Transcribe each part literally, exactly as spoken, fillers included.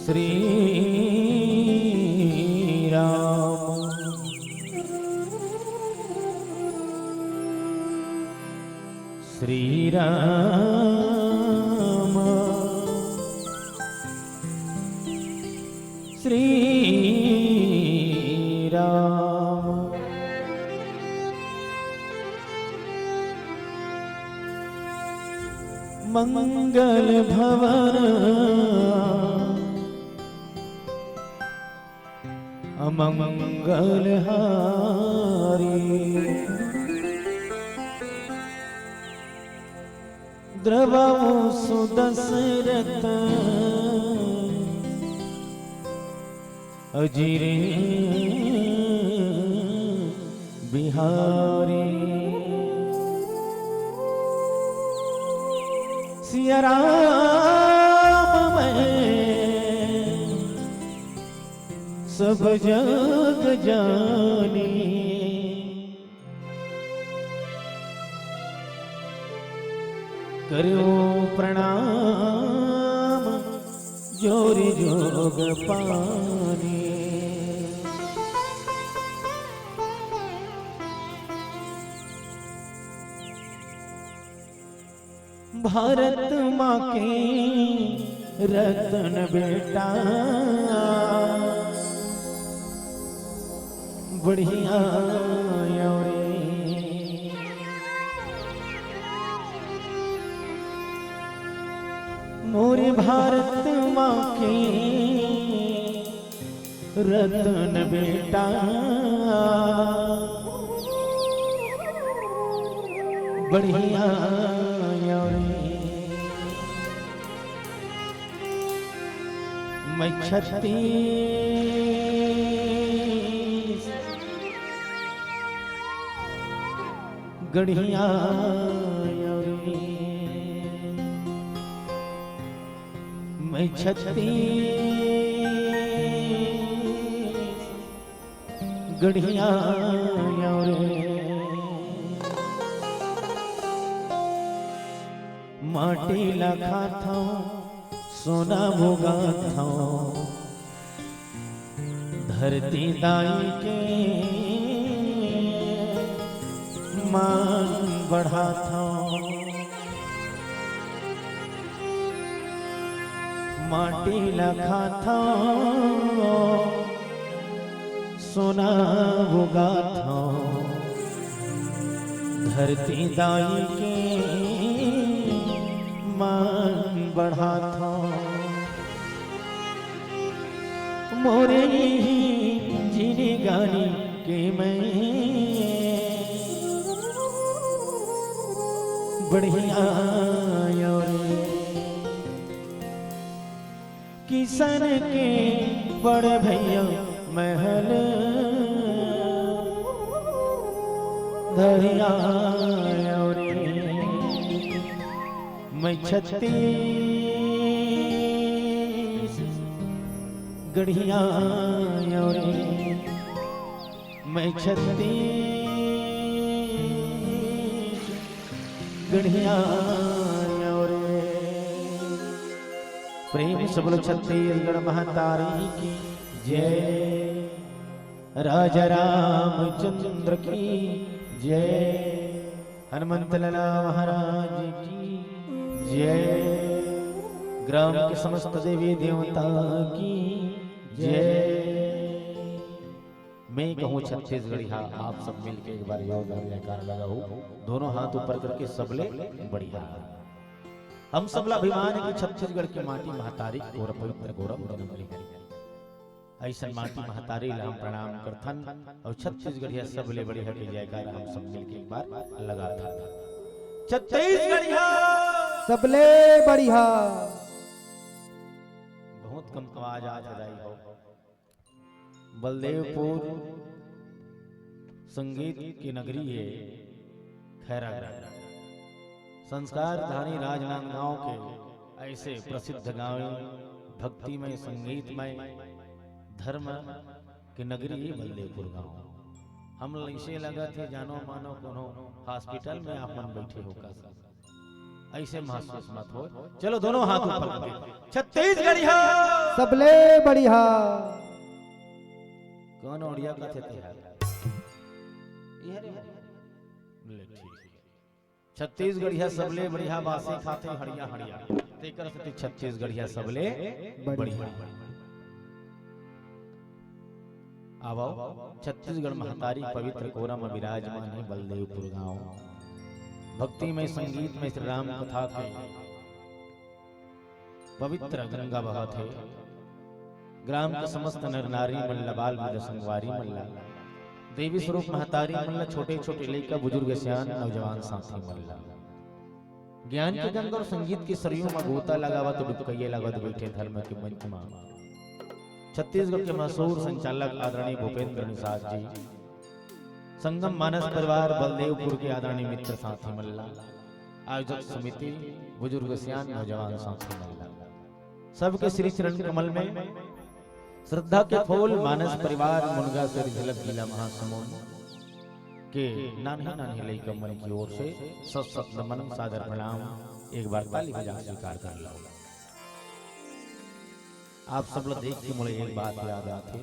श्री राम, श्री राम, श्री राम। मंगल भवन अमंगल हारी। द्रवहु सु दशरथ अजिर बिहारी। सिया राम मैं सब जग जानी। करो प्रणाम जोर जोग पानी। भारत माँ के रतन बेटा बढ़िया आयो रे। मोरे भारत माँ के रतन बेटा बढ़िया आयो रे। मैं छत्तीस गढ़िया आयो रे। मैं छत्तीस गढ़िया आयो रे। माटी ला खाथौं, सोना भोगाथौं, धरती दाई के मान बढ़ाथौं। माटी ला खाथौं, सोना भोगाथौं, धरती दाई के मान बढ़ाथौं। मोरे जिनगानी के मैं बढ़िया आयो रे। किसन के बड़ भैया महल धरिया आयो रे। मैं छत्तीस गढ़िया आयो रे। मैं छत्तीस गढ़िया आयो रे। प्रेम से बोलो छत्तीसगढ़ महतारी की जय। राजा रामचंद्र की जय। हनुमंत लाला महाराज की जय। ग्राम के समस्त देवी देवता की जय। मैं कहूँ छत्तीसगढ़िया, आप सब मिलके एक बार जोरदार जयकार लगाओ। दोनों हाथ ऊपर करके सबले बढ़िया। हम सबला अभिमान है कि छत्तीसगढ़ के माटी महतारी और पवित्र गौरव जन्म ले। ऐसन माटी महतारी ला हम प्रणाम करथन और छत्तीसगढ़िया सबले बढ़िया के जयकार हम सब मिलके एक बार लगाथन। छत्तीसगढ़िया सबले बढ़िया। बहुत कम आवाज आ रही हो। बलदेवपुर संगीत की नगरी है, खैरागढ़ संस्कार धानी राजनांदगांव के ऐसे प्रसिद्ध गांव, भक्तिमय, संगीतमय, धर्म की नगरी है बलदेवपुर गांव। हम ऐसे लगत हे जानो मानो कोनो हॉस्पिटल में आप मन बैठे हो का। अइसे महसूस मत हो। चलो, दोनों हाथ ऊपर करके, छत्तीसगढ़िया सबले बढ़िया। कौन ओड़िया कथे ते यार? ये हरे, ले, ठीक। छत्तीसगढ़िया सबले बढ़िया, बासी खाथे हड़िया हड़िया, तेकर सेती छत्तीसगढ़िया सबले बढ़िया। बढ़िया। आवव, छत्तीसगढ़ महतारी पवित्र कोरा म विराजमान हे बलदेवपुर गांव। भक्तिमय संगीत में श्री राम कथा के पवित्र गंगा बहत हे। ग्राम के समस्त नर नारी मन ला, बाल वृद्ध संगवारी मन ला, देवी स्वरूप महतारी मन ला, छोटे-छोटे लइका, बुजुर्ग, सियान, नौजवान साथी मन ला ज्ञान के गंगा और संगीत के सरयू म गोता लगावत, डुबकइया लगावत बइठे धर्म के मंच म छत्तीसगढ़ के मशहूर संचालक आदरणीय भूपेंद्र निषाद जी, संगम मानस परिवार बलदेवपुर के आदरणीय मित्र साथी मन ला, आयोजक समिति, बुजुर्ग सियान नौजवान साथी मन ला, सबके श्री चरण कमल में श्रद्धा के फूल, मानस परिवार मुनगा से रिझलत जिला महासमुंद के नान्हे नान्हे लइका मन की ओर से सत सत नमन, सादर प्रणाम। एक बार ताली बजा स्वीकार कर लो। आप सब ला देख के मोला एक बात याद आथे,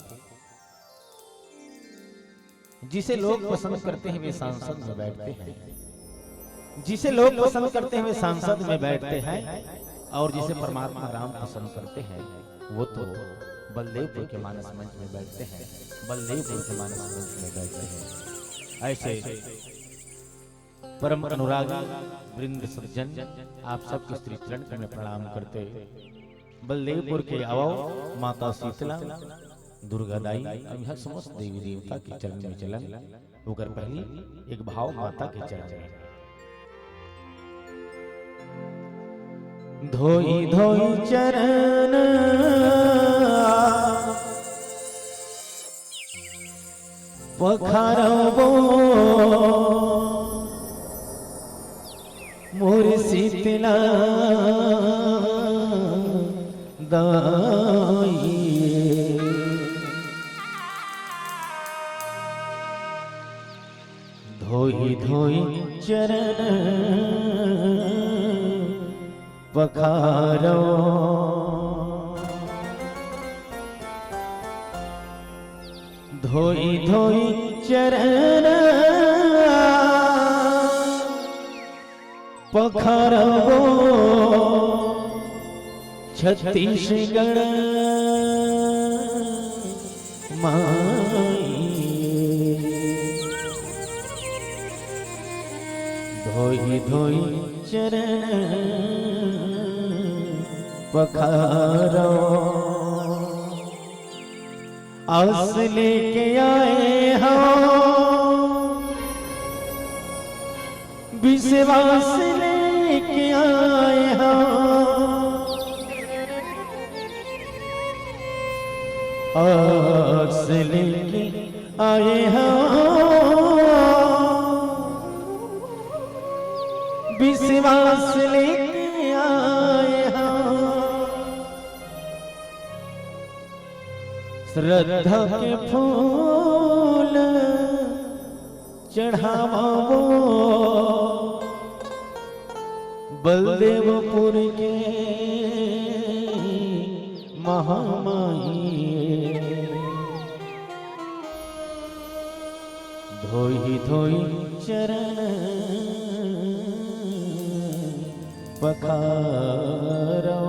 जिसे लोग पसंद करते हैं वे सांसद में बैठते हैं, जिसे लोग पसंद करते हैं वे सांसद में बैठते हैं, और जिसे परमात्मा राम पसंद करते हैं वो तो बलदेवपुर के मानस मंच में बैठते हैं, बलदेवपुर के मानस मंच में बैठते हैं। ऐसे परम अनुरागी वृंद सज्जन, आप सबके श्री चरण में प्रणाम करते। बलदेवपुर के आवव माता शीतला, दुर्गा दाई, अउ इहाँ समस्त देवी देवता के चरण में चलन। ओकर पहली एक भाव माता के चरण में। धोई धोई चरण पखारबो मोर शीतला दाई। धोई धोई चरण पखारो, धोई धोई चरण पखारबो छत्तीसगढ़ माई। धोई धोई चरण पखारो, आस लेके आए हो, विश्वास लेके आए हो, आस लेके आए हो, विश्वास लेके आए हो। श्रद्धा के फूल चढ़ावो बलदेवपुर के महामाई। धोई धोई चरण पखारो।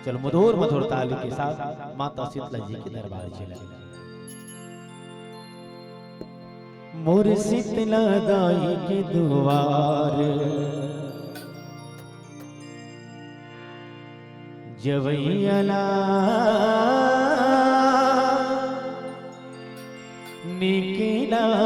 चलो, मधुर मधुर ताली के साथ माता शीतला जी के दरबार चले। मोर शीतला दाई के दुआर जवैया ला नीक लागेला।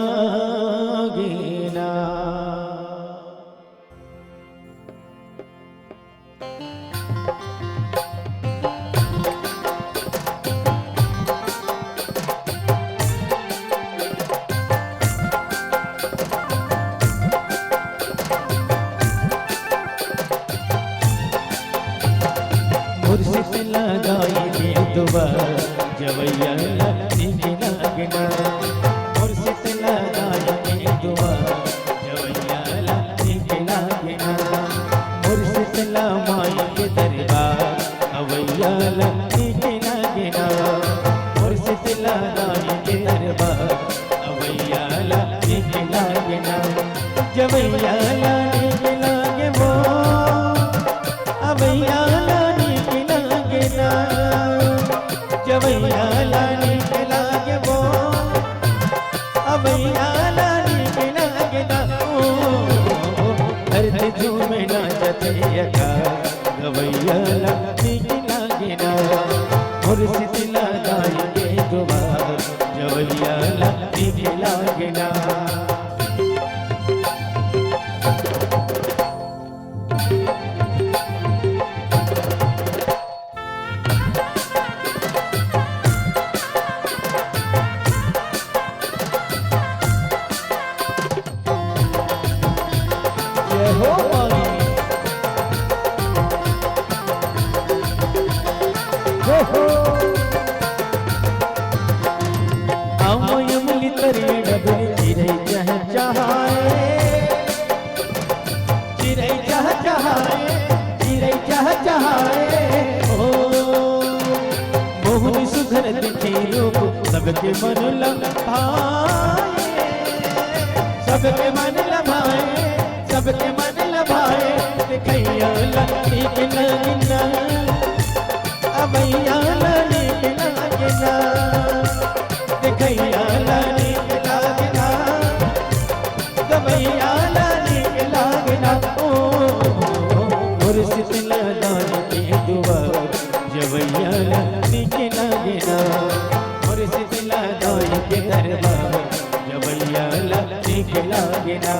मुर्शिद लगाई के दुआ जवैया ला नीक लागना। मुर्शिद लगाई के दुआ जवैया ला जवैया ला नीक लागे वो, अवैया ला नीक लागे ना। जवैया ला नीक लागे वो, अवैया ला नीक लागे ना। ओ, धरती झूमे नाचत हे आकाश, गवैया ला नीक लागे ना। मोर शीतला दाई के दुआर, जवैया ला नीक लागे ना। जय हो माई। हो हो। आम इमली तरिया डबरी चिरई चहचहाए। चिरई चहचहाए, चिरई चहचहाए। ओ, मोहनी सुघर दिखे रूप सबके मन लभाए। सबके मन लभाए, सबके मन लभाए। देखैया ला नीक लागे ना, अवैया ला नीक लागे ना। देखैया ला नीक लागे ना, गवैया ला नीक लागे ना। ओ, मोर शीतला दाई के दुआर, जवैया ला नीक लागे ना। मोर शीतला दाई के दरबार, जवैया ला नीक लागे ना।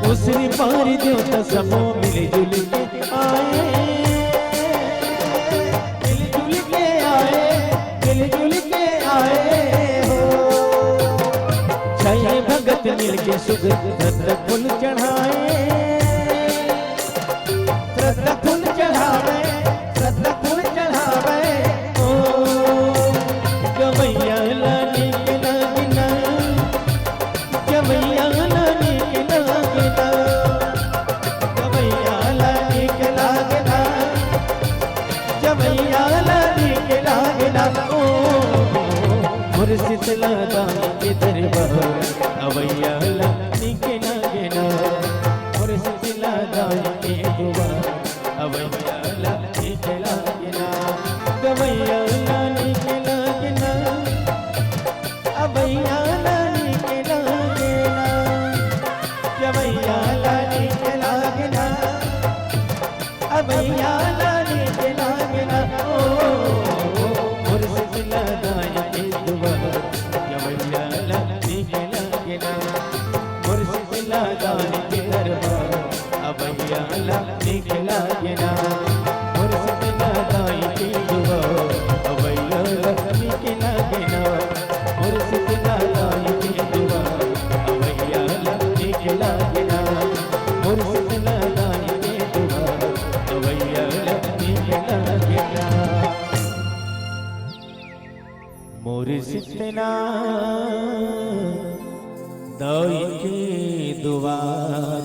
उसरी पारी देवता सबो मिलजुल के आए, मिलजुल के आए, मिलजुल के आए हो। छह भगत मिलके सुख रत्न फूल चढ़ाए, श्रद्धा फूल चढ़ावे, श्रद्धा फूल चढ़ावे। ओ, गवैया ला नीक लागे ना, गवैया ला नीक लागे ना, गवैया ला नीक लागे ना, गवैया ला नीक लागे ना। ओ, मोर शीतला दाई के दरबार, अवैया ला नीक लागे ना। मोर शीतला दाई के दुआर, अवैया ला नीक लागे ना, गवैया ला नीक लागे ना, अवैया ला नीक लागे ना, गवैया ला नीक लागे ना, अवैया ला नीक लागे ना। ओ, मोर शीतला दाई के दुआर, गवैया ला नीक लागे ना। मोर शीतला दाई के दरबार, अवैया ला नीक लागे ना। मोर शीतला दाई के दुआर, अवैया ला नीक लागे ना। मोर शीतला दाई के दुआर, अवैया ला नीक लागे ना। मोर शीतला दाई के दुआर, अवैया ला नीक लागे ना। मोर शीतला दाई के दुआर,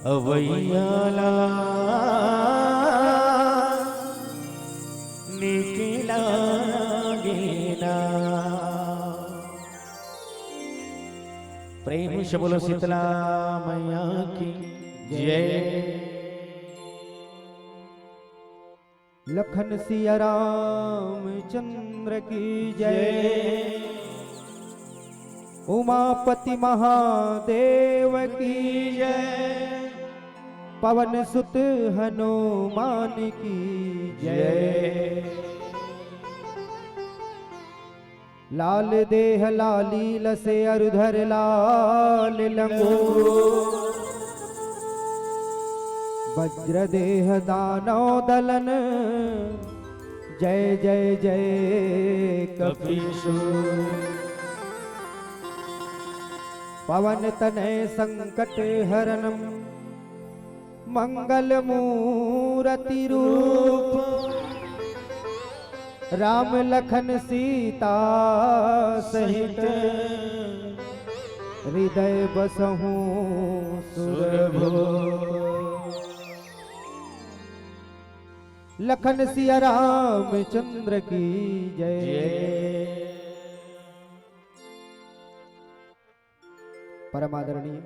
अवैया ला नीक लागे ना। प्रेम से बोलो शीतला मैया की जय। लखन सिया रामचंद्र की जय। उमापति महादेव की जय। पवन सुत हनुमान की जय। लाल देह लाली लसे अरु धर लाल लंगो। वज्र देह दानव दलन जय जय जय कपीसु। पवन तनय संकट हरणम मंगल मूरति रूप। राम लखन सीता सहित हृदय बसहु सुरभूप। लखन सिया रामचंद्र की जय। परम आदरणीय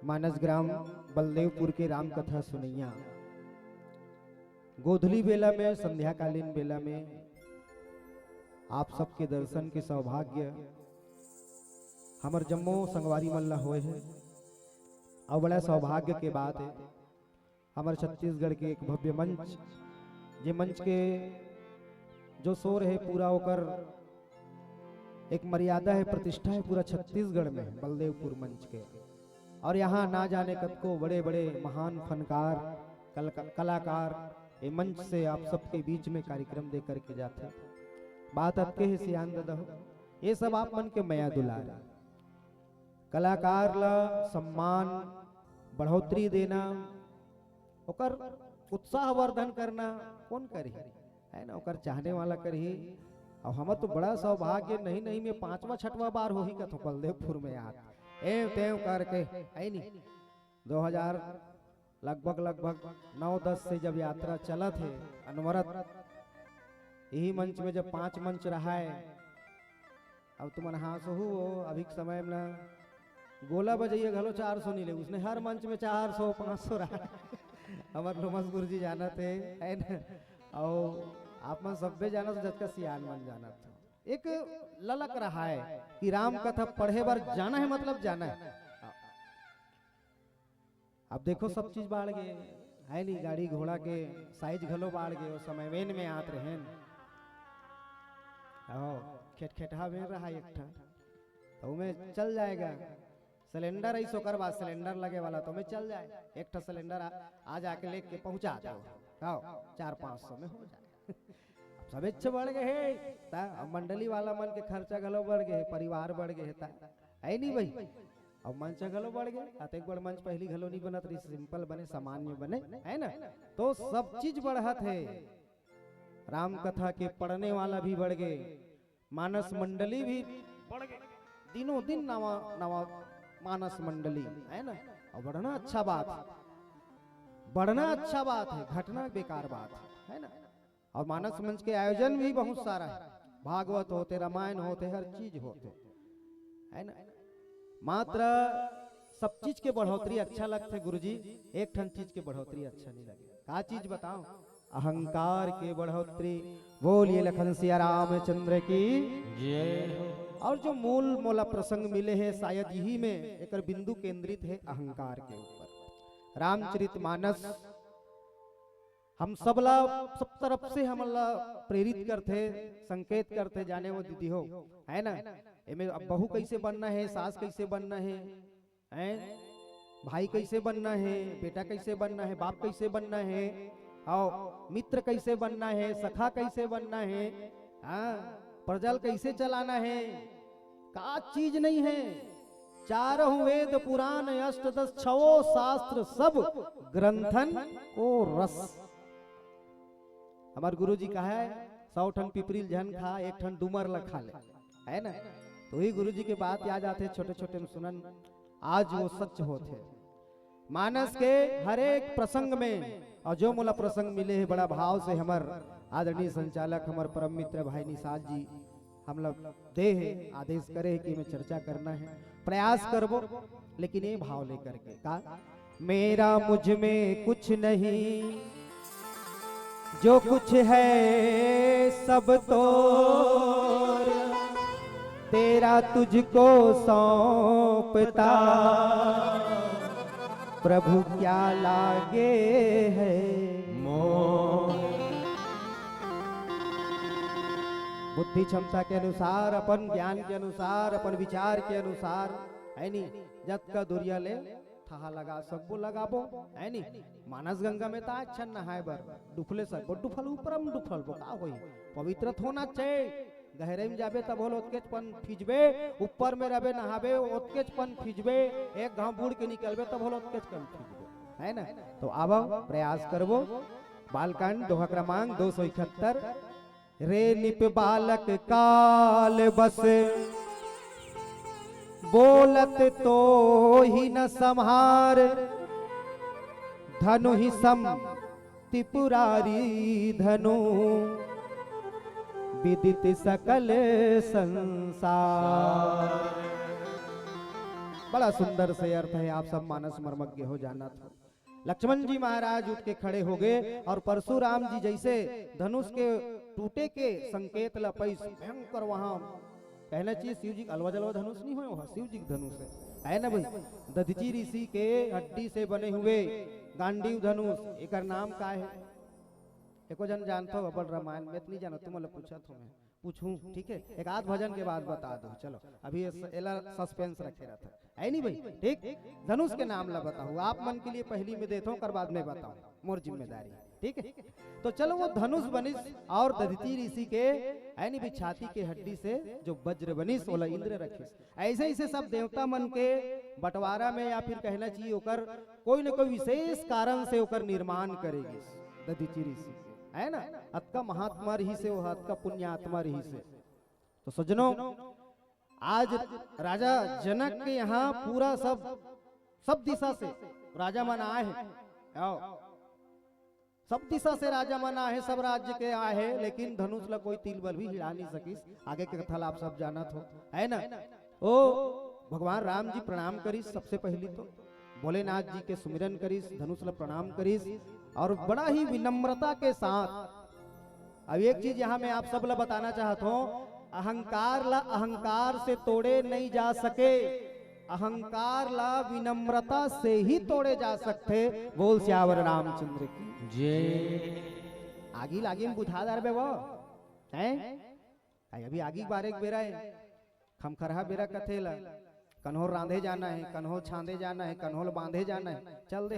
मानस ग्राम बलदेवपुर के राम कथा सुनैया, गोधली बेला में, संध्याकालीन बेला में आप सबके दर्शन के सौभाग्य हमर जम्मो संगवारी मन ला होए हे। अउ बड़ा सौभाग्य के बात हे, हमर छत्तीसगढ़ के एक भव्य मंच, जे मंच के जो शोर हे पूरा ओकर एक मर्यादा हे, प्रतिष्ठा हे पूरा छत्तीसगढ़ में बलदेवपुर मंच के। और यहाँ ना जाने कतको बड़े-बड़े महान फनकार, कल-, कलाकार ये मंच से आप सबके बीच में कार्यक्रम दे करके जाथे। बात अतके हे सियान ददा हो, ये सब आप मन के मया दुलार हे। कलाकार ला सम्मान, बढ़ोतरी देना, ओकर उत्साहवर्धन करना कोन करही, है ना? ओकर चाहने वाला करही। अउ हमर तो बड़ा सौभाग्य, नहीं नहीं में पांचवा छठवा बार होही कथो बलदेवपुर में यार, एव तेव करके, है नी? दो हजार लगभग, लगभग नौ दस से जब यात्रा चलत हे, अनवरत यही मंच में जब पांच मंच रहा है, अब तुमन हाँसहू हो, अभी के समय में ना गोला बजैया घलो चार सौ नहीं ले, उसने हर मंच में चार सौ, पाँच सौ रहा। हमर लोमस गुरुजी जानत हे, है ना? अउ आप मन सब्बे जानत हो, जतका सियान मन जानत हो। एक ललक रहा है कि राम कथा पढ़े बर जाना है, मतलब जाना है। अब देखो, सब चीज बाढ़ गे, है नी? गाड़ी घोड़ा के साइज घलो बाढ़ गे। ओ समय वेन में आत रहेन, आओ, खेटखेटहा वेन रहा एक ठा, तो ओमे चल जाएगा। सिलेंडर अइस, ओकर बाद सिलेंडर लगे वाला, तो ओमे चल जाए। एक ठा सिलेंडर आ, आ जाके लेके पहुंचा दो, आओ, चार पाँच सौ में हो जाए। अब सबेच बढ़ गए हे, ता अब मंडली वाला मन के खर्चा घलो बढ़ गए हे, परिवार बढ़ गए हे, ता है नी भाई? अब मंच घलो बढ़ गए, अतेक बड़ मंच पहली घलो नहीं बनत रही, सिंपल बने, सामान्य बने, है ना? तो सब चीज बढ़त हे, राम कथा के पढ़ने वाला भी बढ़ गए, मानस मंडली भी बढ़ गए, दिनों दिन नवा नवा मानस मंडली, है ना? और बढ़ना अच्छा बात, बढ़ना अच्छा बात है, घटना बेकार बात है, है ना? और मानस मंच के आयोजन भी बहुत सारा है, भागवत होते, रामायण होते, हर चीज होते, है ना? मात्र सब चीज के बढ़ोतरी अच्छा लगथे गुरुजी, एक ठन चीज के बढ़ोतरी अच्छा नहीं लगे। का चीज बताओ? अहंकार के बढ़ोतरी। बोलिए लखन सिया रामचंद्र की जय हो। और जो मूल मोला प्रसंग मिले हे, शायद यही में एकर बिंदु केंद्रित हे अहंकार के ऊपर। रामचरित मानस हम सबला, सब तरफ से हमला प्रेरित करथे, संकेत करथे, जाने वो दीदी हो, है ना? एमे अब बहू कैसे बनना है, सास कैसे बनना है, हैं? भाई कैसे बनना है, बेटा कैसे बनना है, बाप कैसे बनना है, आओ, मित्र कैसे बनना है, सखा कैसे बनना है, हाँ, प्रजल कैसे चलाना है, का चीज नहीं है। चारों वेद पुराण अष्टदश छवो शास्त्र सब ग्रंथन को रस। हमार गुरुजी कहा है, "सौ ठन पिपरी ल झन खा, एक ठन डूमर ल खा ले", है ना? तो वही गुरुजी के बात याद आथे, छोटे छोटे में सुनन, आज वो सच होथे। मानस के हर एक प्रसंग में, और जो मोला प्रसंग मिले हे, बड़ा भाव से हमर आदरणीय संचालक, हमर परम मित्र भाई निषाद जी हमला दे हे, आदेश करे हे कि मैं चर्चा करना है, प्रयास करबो, लेकिन ये भाव लेकर के का, मेरा मुझ में कुछ नहीं, जो कुछ है सब तो तेरा, तुझको सौंपता प्रभु क्या लागे है मोह। बुद्धि क्षमता के अनुसार, अपन ज्ञान के अनुसार, अपन विचार के अनुसार, है नी, जतका दुरिया ले ठहा लगा सकबो, लगाबो, है नी। मानस गंगा में ता अच्छा नहाए बर, डुफले सकबो, डुफल ऊपर में डुफल बो, का होई? पवित्र तो होना चाहिए। गहरे में जाबे तब होल ओतकेच पन फिजबे, ऊपर में रहबे नहाबे ओतकेच पन फिजबे, एक घाव बूड़ के निकलबे तब होल ओतकेच पन फिजबे, है ना? तो आवा प्रयास करबो। बालकांड दोहा क्रमांक दो सौ इकहत्तर। रे निप बालक काल बस बोलत तो ही न संहार, धनु ही सम त्रिपुरारी धनु विदित सकल संसार। बड़ा सुंदर से अर्थ है, आप सब मानस मर्मज्ञ हो, जानत हो। लक्ष्मण जी महाराज उठ के खड़े हो गए और परशुराम जी जैसे धनुष के टूटे के संकेत ल पइस भयंकर वहां कहना चाहिए शिव जी के अलवा जलवा धनुष नहीं होय, वह शिव जी के धनुष है, है ना भाई? दधीचि ऋषि के हड्डी से बने हुए गांडीव धनुष, एकर नाम का है? एको जन जानत हो? अपन रामायण में इतनी जानो, तुम लोग पूछत हो, मैं पूछूं, ठीक है? एक आध भजन के बाद बता दो, चलो, अभी ये स-, एला सस्पेंस रखे रहता है, नहीं भाई? ठीक, धनुष के नाम ला बताओ, आप मन के लिए पहली में देता हूँ, कर बाद में बताओ, मोर जिम्मेदारी, ठीक है? तो चलो, वो धनुष बनिस और दधीचि ऋषि के, है नी भी, छाती के हड्डी से जो वज्र बनिस, ओला इंद्र रखिस। ऐसे ऐसे सब देवता मन के बंटवारा में, या फिर कहना चाहिए, ओकर कोई न कोई विशेष कारण से ओकर निर्माण करे गिस दधीचि ऋषि, है ना? अतका महात्मा रहिस हे, वो अतका पुण्यात्मा रहिस हे। तो सज्जनों, आज राजा जनक के यहाँ पूरा सब, सब दिशा से राजा मन आए हैं। आओ, सब दिशा से राजा मन आहे, सब राज्य के आहे, लेकिन धनुष ला कोई तिल बल भी हिला नहीं सकिस। आगे के कथा ला आप सब जानत हो, है ना? ओ भगवान राम जी प्रणाम करिस, सबसे पहली तो भोलेनाथ जी के सुमिरन करिस, धनुष ला प्रणाम करिस और बड़ा ही विनम्रता के साथ। अब एक चीज यहाँ मैं आप सब ला बताना चाहत हूँ, अहंकार ला अहंकार से तोड़े नहीं जा सके, अहंकार ला विनम्रता से ही तोड़े जा सकथे। बोल सियावर रामचंद्र की जय। आगी लागी में बुझा डारबे वो, हैं? आई अभी आगी के बारे के बेरा है, खमखरहा बेरा कथे ला, कन्हो रांधे जाना है, कन्हो छांदे जाना है, कन्हो बांधे जाना है, चल दे।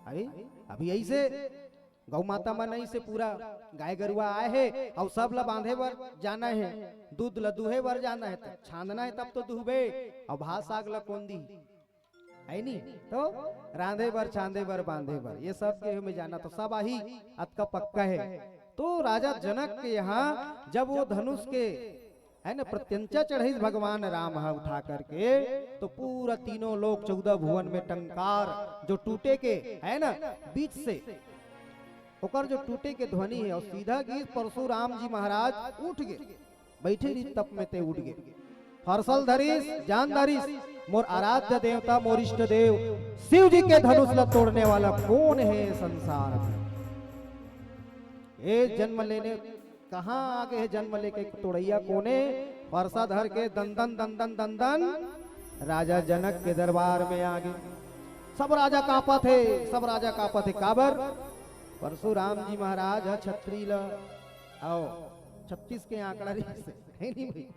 अभी, अभी ऐसे गौ माता मन ऐसे पूरा गाय गरुआ आए हे, अउ सब ला बांधे बर जाना है, दूध ला दूहे बर जाना है, तब छांदना है, तब तो दूहबे, अउ भात साग ला कोन दी, है नी? तो रांधे बर, छांदे बर, बांधे बर, ये सब के में जाना तो सब आही, अतका पक्का है। तो राजा जनक के यहाँ जब वो धनुष के है ना, प्रत्यंचा चढ़ाइस भगवान राम ह उठा करके, तो पूरा तीनों लोक चौदह भुवन में टंकार जो टूटे के है ना, बीच से ओकर जो टूटे के ध्वनि है, और सीधा गीत परशुराम जी महाराज उठ गए, बैठे रही तप में ते उठ गए, फरसल धरिस, जान धरिस, मोर आराध्य देवता, मोर इष्ट देव शिव जी के धनुष ला तोड़ने वाला कौन है संसार में? ए जन्म लेने कहाँ आगे है जन्म लेके तोड़ैया कोने? फरसा धर के दंदन, दंदन, दंदन राजा जनक के दरबार में आगे। सब राजा कांपत हे, सब राजा कांपत हे। काबर? परशुराम जी महाराज ह छत्री ल, आओ, छत्तीस के आंकड़ा रहिस हे, है नी भाई?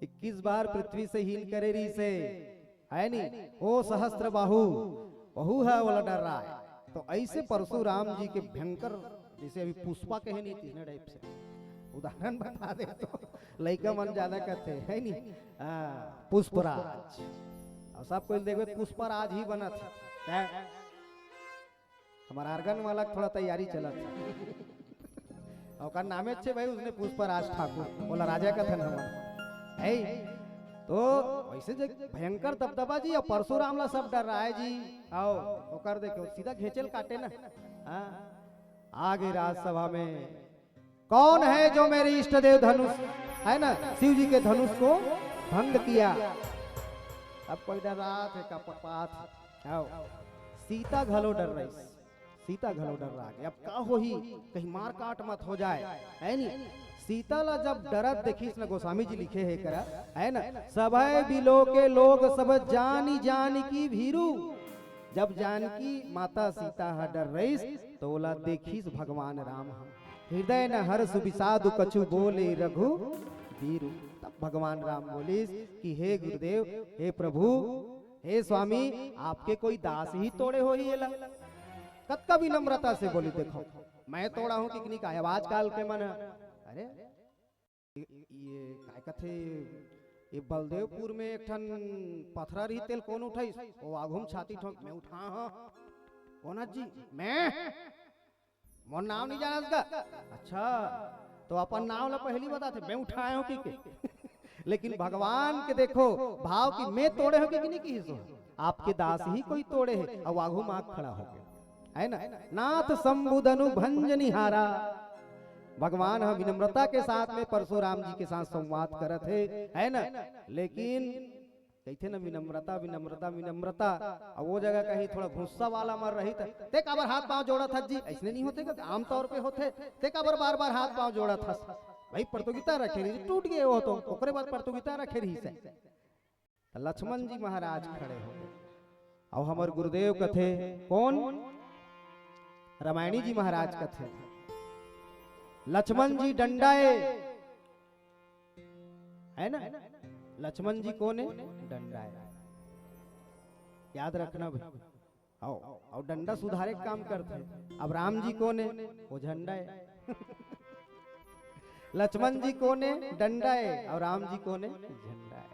इक्कीस बार पृथ्वी से हीन करे रहिस हे, है नी? ओ सहस्त्र बाहु, वहू ह ओला डर्राय। तो ऐसे परशुराम जी के भयंकर, जैसे अभी पुष्पा कहे नहीं, तीसरे टाइप से उदाहरण बता दे तो लइका मन ज्यादा कहते हैं, है नी? हाँ, पुष्पराज। और सब कोई देखबे पुष्पराज ही बनत है। हमार आर्गन वाला के थोड़ा तैयारी चलत हे। ओकर नामे अच्छे भाई, उसने पुष्पराज ठाकुर, ओला राजा कथन हमन। है, तो वैसे जे भयंकर दबदबा जी, और परशुराम ला सब डर्राय जी। आओ, ओकर देखो, सीधा घेंचे ल काटे ना। हाँ, आगे राजसभा में, कौन है जो मेरे इष्ट देव धनुष, है ना, शिव जी के धनुष को भंग किया? अब कोई डर्रात हे का, पकपात हे? आओ, सीता घलो डर्राइस, सीता घलो डर्रा गे। अब का होही, कहीं मारकाट मत हो जाए, है नी? सीता ला जब डरत देखिस न, गोस्वामी जी लिखे हे करा, है ना, सभय बिलोके लोग सब जानी जानकी भीरु। जब जानकी माता सीता ह डर्राइस, तो ओला देखिस भगवान राम ह। हृदय न हर्ष विषाद कछु बोले रघुबीरु। तब भगवान राम बोलिस कि हे गुरुदेव, हे प्रभु, हे स्वामी, आपके कोई दास ही तोड़े होही एला। कतका विनम्रता से बोली, देखो, मैं तोड़ा हूँ कि नहीं का? अब आजकल के मन, अरे, ये, ये काय कथे, ये बलदेवपुर में एक ठन पथरा रही, तेला कोन उठाइस? ओ आघू म छाती ठोंक, मैं उठाय हंव। कोन जी? मैं? मोर नाव नहीं जानस गा? अच्छा, तो अपन नाव ला पहिली बताथे, मैं उठाय हंव कहिके। लेकिन भगवान के देखो, भाव कि मैं तोड़े हंव कि नहीं किहिस हो? आपके दास ही कोई तोड़े हे, अउ आघू म आके खड़ा होगे, है ना? नाथ शंभु धनु भंजनिहारा। भगवान ह विनम्रता के साथ में परशुराम जी के साथ संवाद करत हे, है ना? लेकिन कहिथे ना, विनम्रता, विनम्रता, विनम्रता। अब वो जगह कहीं थोड़ा गुस्सा वाला मन रही त, "ते काबर हाथ पांव जोड़त हस जी?" अइसने नहीं होथे का? आमतौर पे होथे। "ते काबर बार-बार हाथ पांव जोड़त हस?" भाई, प्रतियोगिता रखे रही, टूट गए वो तो, ओकरे बाद प्रतियोगिता रखे रही से। त लक्ष्मण जी महाराज खड़े होगे। अउ हमर गुरुदेव कथे, कोन? रामायणी जी महाराज कथे, "लक्ष्मण जी डंडा ए।" है ना? लक्ष्मण जी कोन ए? डंडा ए। याद रखना भाई। अउ, अउ डंडा सुधारे के काम करथे। अब राम जी कोन ए? वो झंडा ए। लक्ष्मण जी कोन ए? डंडा ए। अउ राम जी कोन ए? झंडा ए।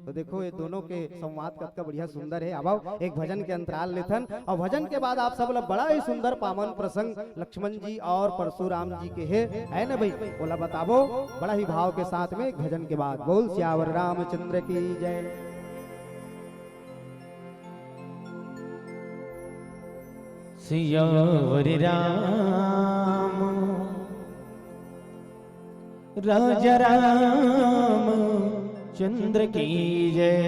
तो देखो, ये दोनों के संवाद कतका बढ़िया सुंदर हे। अब आओ, एक भजन के अंतराल लेथन, अउ भजन के बाद आप सब ला बड़ा ही सुंदर पावन प्रसंग लक्ष्मण जी अउ परशुराम जी के हे, है ना भाई? ओला बताबो बड़ा ही भाव के साथ में एक भजन के बाद। बोल सियावर रामचंद्र की जय। सियावर राम, राजा राम चंद्र की जय।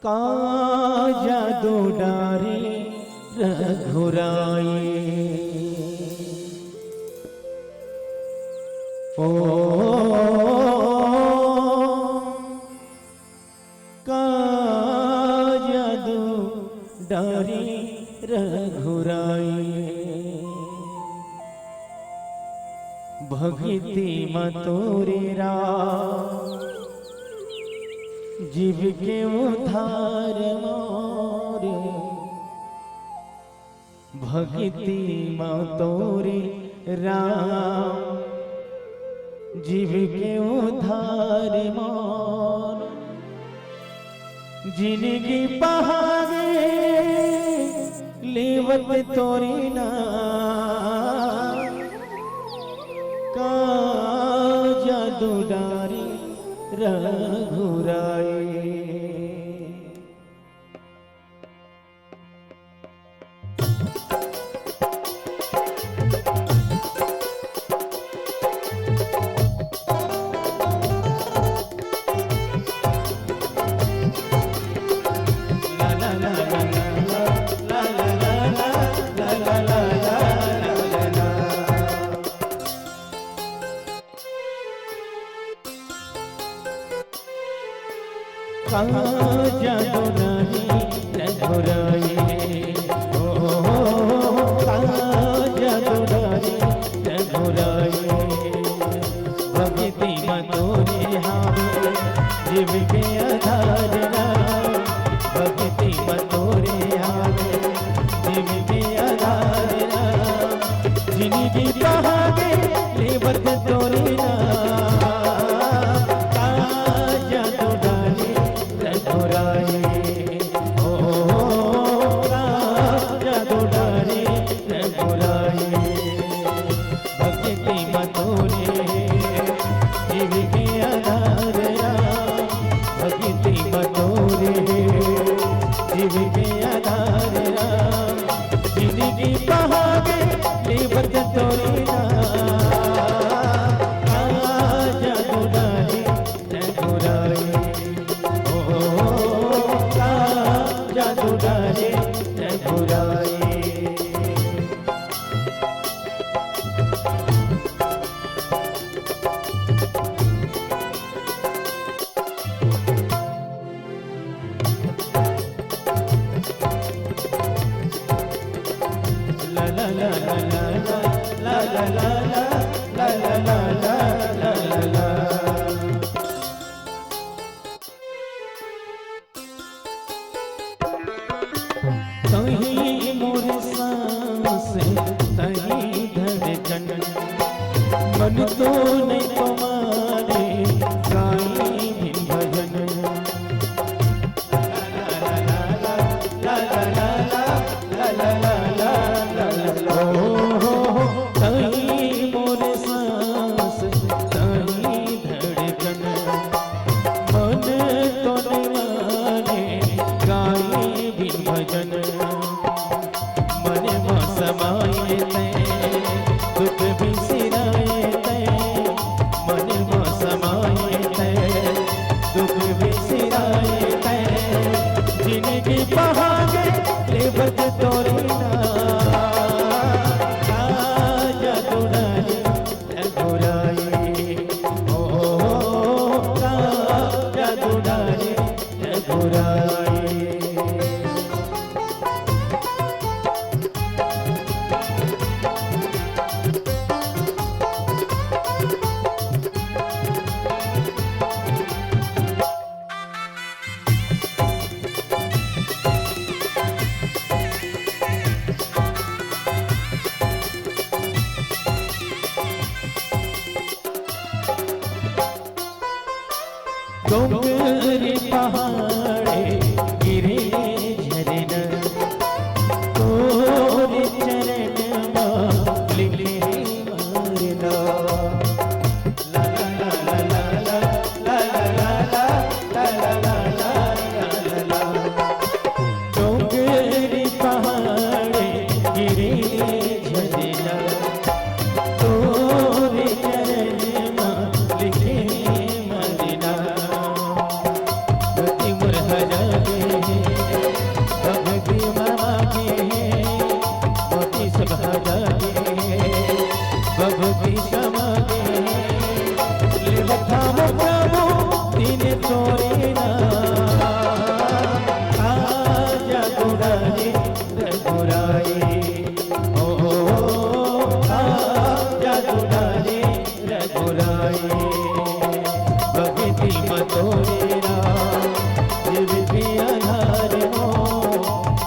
का जादू डारे रघुराई। ओ, का जादू डारे रघुराई। भक्ति म तोरे राम, जीव के उद्धार मोरे। भक्ति म तोरे राम, जीव के उद्धार मोरे। जिनगी पहागे लेवत तोरे नाम, का जादू डारे रघुराई। का जादू डारे रघुराई, ओ, का जादू डारे रघुराई। भक्ति म तोरे हावे, जीव के आधार राम। भक्ति म तोरे हावे, जीव के आधार राम। जिनगी पहागे लेवत तोरे नाम, का जादू डारे रघुराई। ओ, का जादू डारे रघुराई। भक्ति म तोरे जीव के आधार राम। भक्ति म तोरे जीव के आधार राम। जिनगी पहागे लेवत तोरे नाम, तहीं मोर सांस, तहीं धड़कन, मन तो नहीं पमारे, गाई बिन भजन। ओ हो हो, तहीं मोर सांस, तहीं धड़कन, मन तो नहीं माने, गाई बिन भजन। मन म समाए तैं, दुख बिसराए तैं, मन म समाए तैं, दुख बिसराए तैं, जिनगी पहागे लेवत तोरे ना, आजा दुलारी रघुराई, ओ, आजा दुलारी रघुराई। डोंगर पहाड़ गिरे झरना, तोर चरण मा लिखे मरना। डोंगर पहाड़ गिरे झरना, तोरे चरण मा लिखे मरना। धरती मोर हरा गे हे, भगती ममा गे हे, धरती सब हरा गे हे, भगती समा गे हे। लेवत हावों प्रभु दिन तोरे ना, आजा दुलारी रघुराई, ओ, आजा दुलारी रघुराई। भगती म तोरे ना, जीव के आधार हो,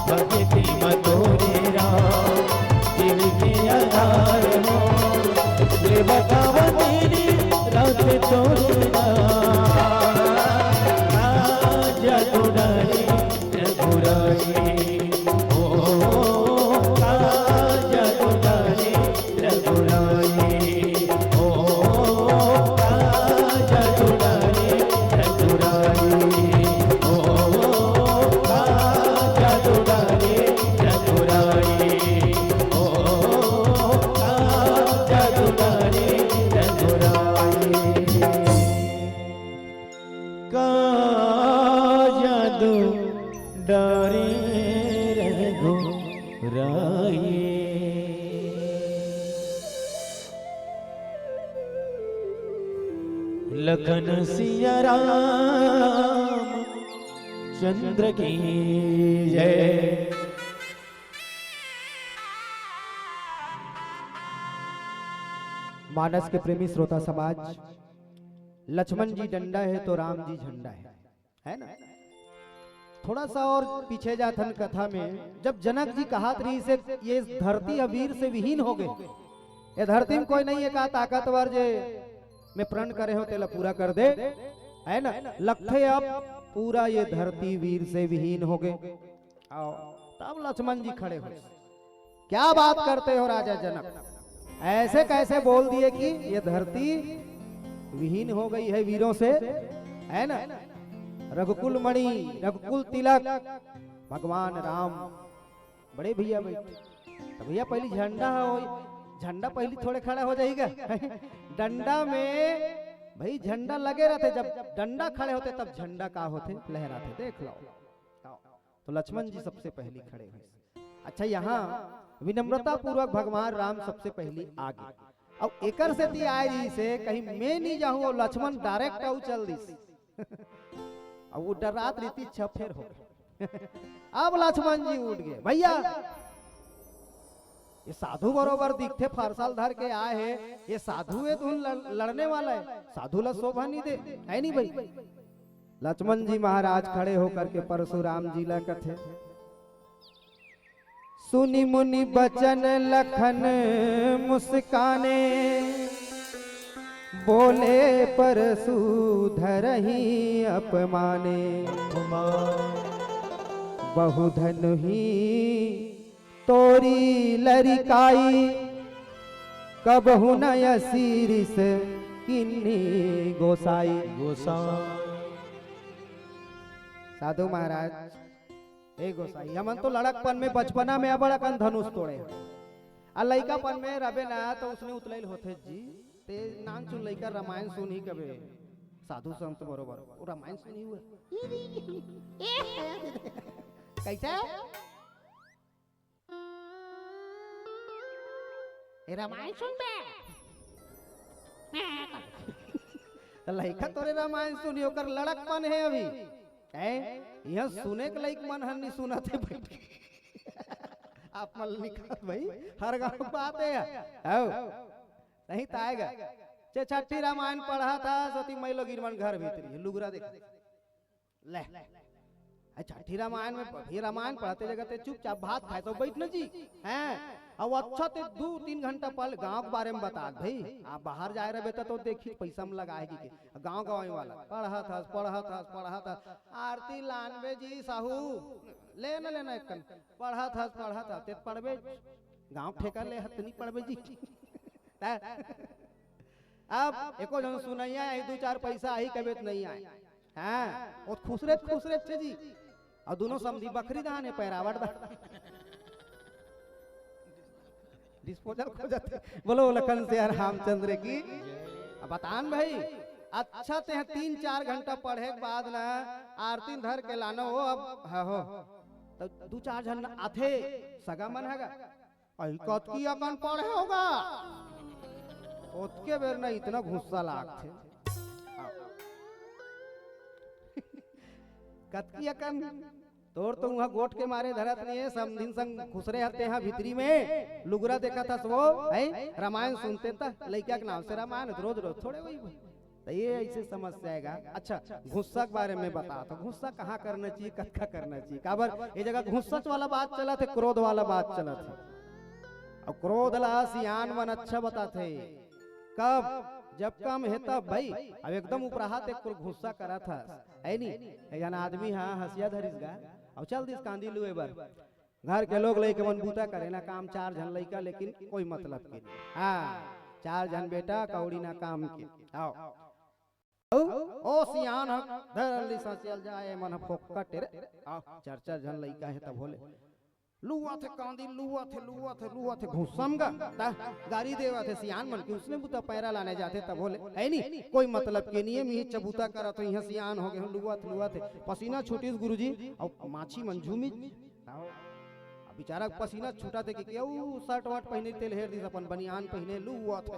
भगती म तोरे ना, जीव के आधार हो। लेवत हावों दिन रात तोरे ना, आजा दुलारी रघुराई, ओ, आजा दुलारी रघुराई, ओ, आजा दुलारी रघुराई, ओ, आजा दुलारी रघुराई, ओ, आजा दुलारी रघुराई। का जादू डारे रघुराई। लखन सिया राम चंद्र की जय। मानस के प्रेमी श्रोता समाज, लक्ष्मण जी डंडा है तो राम जी झंडा है, है ना? थोड़ा सा और पीछे जाथन कथा में, जब जनक जी कहात रहिसे, ये धरती ह वीर से विहीन हो गए, ये धरती में कोई नहीं है का ताकतवर जे मैं प्रण करे हो तेला पूरा कर दे, है ना? लगथे अब पूरा ये धरती वीर से विहीन हो गए। आओ, तब लक्ष्मण जी खड़े हो, क्या बात करते हो राजा जनक, ऐसे कैसे बोल दिए कि ये धरती विहीन हो गई है वीरों से, है ना? रघुकुल मणि, रघुकुल तिलक, भगवान राम बड़े भैया बैठे। तो भैया पहली झंडा हो, झंडा पहली थोड़े खड़ा हो जाएगा। डंडा में भाई झंडा लगे रहते, जब डंडा खड़े होते तब झंडा का होते, लहराते। देख लो, तो लक्ष्मण जी सबसे पहली खड़े हुए। अच्छा, यहाँ विनम्रता पूर्वक भगवान राम सबसे पहली आगे। अब एकर सेती आए रहिसे, कहीं मैं नहीं जाऊं और लक्ष्मण डायरेक्ट आऊ चल दिस। अब वो डरात रहितिस, छफेर हो गए। अब लक्ष्मण जी उठ गए, भैया ये साधु बरोबर दिखथे, फरसा ल धर के आए हे, ये साधु हे धुन लड़-, लड़ने वाला हे, साधु ला शोभा नहीं दे, हे नहीं भाई? लक्ष्मण जी महाराज खड़े होकर के परशुराम जी ला कथे, सुनि मुनि बचन लखन मुस्काने, बोले परसु धरहि अपमाने। बहु धनुहि तोरी लरिकाई, कबहु न असीरिस किन्नी गोसाई। गोसाई। साधु महाराज, हे गोसाई, हमन तो लड़कपन में, बचपना में अबड़ अकन धनुष तोड़े हन। आ लइकापन में रबे ना तो उसने उतलइल होथे जी। ते नानचुन लइका रामायण सुनही कबे साधु संत बरोबर। वो रामायण सुनही हुए। कैसे? ए, रामायण सुनबे? त लइका तोरे रामायण सुनी, ओकर लड़कपन हे अभी। हैं? इहाँ सुने के लइक मन हर नहीं सुनत हे बैठ के। आप मन लिखत भाई, हर गाँव के बात हे। हव। नहीं त आएगा। जे छठी रामायण पढ़त हस, ओती मई लोगिन मन घर भीतरी हे, लुगरा देखा। ले। अरे छठी रामायण में, अभी रामायण पढ़ते जगह ते चुपचाप भात खाए तो बैठ न जी। हैं? अब अच्छा ते दू तीन घंटा पढ़, गाँव के बारे में बता भाई। आप बाहर जाए रहबे त तो देखी पैसा में लगाए की के। गाँव गँवई वाला। पढ़त हस, पढ़त हस, पढ़त हस। आरती लानबे जी साहू। ले न, ले न एक कन। पढ़त हस, पढ़त हस। ते पढ़बे। गाँव ठेका ले हस, नहीं पढ़बे जी। त अब एको झन सुनइया आही, दू चार पैसा आही कबे त नहीं आए। हाँ, वो खुसरे खुसरे थे जी। अउ दुनों समधी बखरी दान हे, पैरावट दान। Disposal खोजत हे। बोलो लखन सिया रामचंद्र की। अब बतान भाई, अच्छा ते तीन चार घंटा पढ़े के बाद ना आरती धर के लानो हो, अब ह हो। त दू चार झन आथे, सगा मन हगा। अई कतकी अकन पढ़े होगा। ओतके बेर ना इतना गुस्सा लागथे। कतकी अकन तोर तो उहाँ गोठ के मारे धरत नहीं हे, समधिन संग खुसरे हते हा भीतरी में, लुगरा देखत हस वो, हैं? रामायण सुनते त लइका के नाम से रामायण, रोज रोज थोड़े वही भाई। त ये ऐसे समस्या आएगा। अच्छा, गुस्सा के बारे में बता, तो गुस्सा कहाँ करना चाहिए, कतका करना चाहिए? काबर ये जगह गुस्सा वाला बात चलत हे, क्रोध वाला बात चलत हे। अउ क्रोध ला सियान मन अच्छा बताथे। कब? जब कम हे तब भाई। अब एकदम उपराहा ते गुस्सा करत हस, हे नी? एक झन आदमी हा हंसिया धरिस गा, अउ चल दिस कांदी लुए बर। घर के लोग लइका मन बूता करे ना काम, चार झन लइका, लेकिन कोई मतलब के नहीं। हाँ, चार झन बेटा कौड़ी ना काम के। आओ। ओ सियान ह धर ली सा चल जाए, मन ह फोकट रे। आओ, चार चार झन लइका हे तब होले। लुआ थे कांदी, लुआ थे, लुआ थे, लुआ थे, घुसम गा। ता गारी देवा थे सियान मन के, उसने बुता पैरा लाने जाथे तब होले। हे नी, कोई मतलब के नहीं हे, मिही चबूता करत हो, इहाँ सियान हो गे हो, लुआ थे, लुआ थे। पसीना छूटिस गुरुजी, अउ माछी मन झूमिस। आओ। अब बेचारा के पसीना छूटा थे कि केऊ शर्ट वर्ट पहिने, तेल हेर दिस, अपन बनियान पहिने, लुआ थे।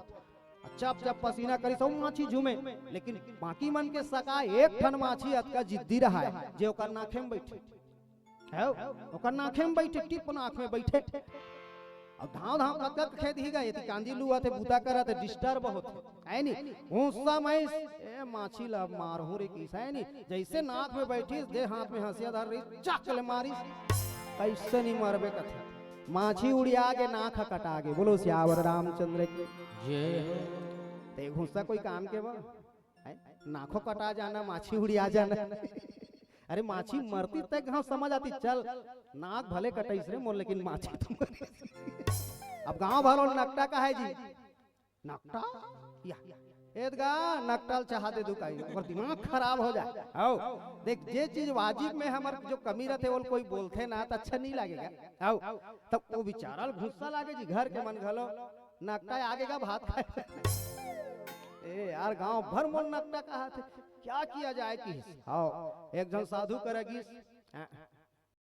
अच्छा, अब जब पसीना करिस, सब माछी झूमे, लेकिन बाकी मन के सका एक ठन माछी अतका जिद्दी रहा है, जे ओकर नाखे में बैठे। है, ओकर नाखे में बैठे, टिप नाख में बैठे। अब धांव धांव कतका खेद ही गा, एती कांदी लुआ थे, बूता करा थे, disturb होत हे, है नी? गुस्सा में इस, ए, माछी ला मारहूं रे किस, है नी? जैसे नाक में बैठिस, दे हाथ में हंसिया धर रही, चक ले मारिस। कैसे नहीं मरबे कथे। माछी उड़िया के नाक ह कटा गे। बोलो सियावर रामचंद्र की। जय हो। ते गुस्सा कोई काम के बा? हैं? नाखो कटा जाना, माछी उड़िया जाना। अरे माछी मरती तक गाँव समझ आती, चल नाक भले कटाइस रे मोर, लेकिन माछी तो मरिस। अब गाँव भरो नकटा का है जी, नकटा या एदगा नकटा ल चहा दे दुकाई, ओकर दिमाग खराब हो जाए। आओ देख, जे चीज वाजिब में हमर जो कमी रहते, वो कोई बोलते ना तो अच्छा नहीं लगेगा। आओ तब वो बेचारा ल गुस्सा लागे जी, घर के मन घलो नकटा आगे का भात खाए। ए यार, गांव भर मोर नकटा कहा थे, क्या किया जाए कि? हाँ, एक जन साधु करा गिस। हाँ।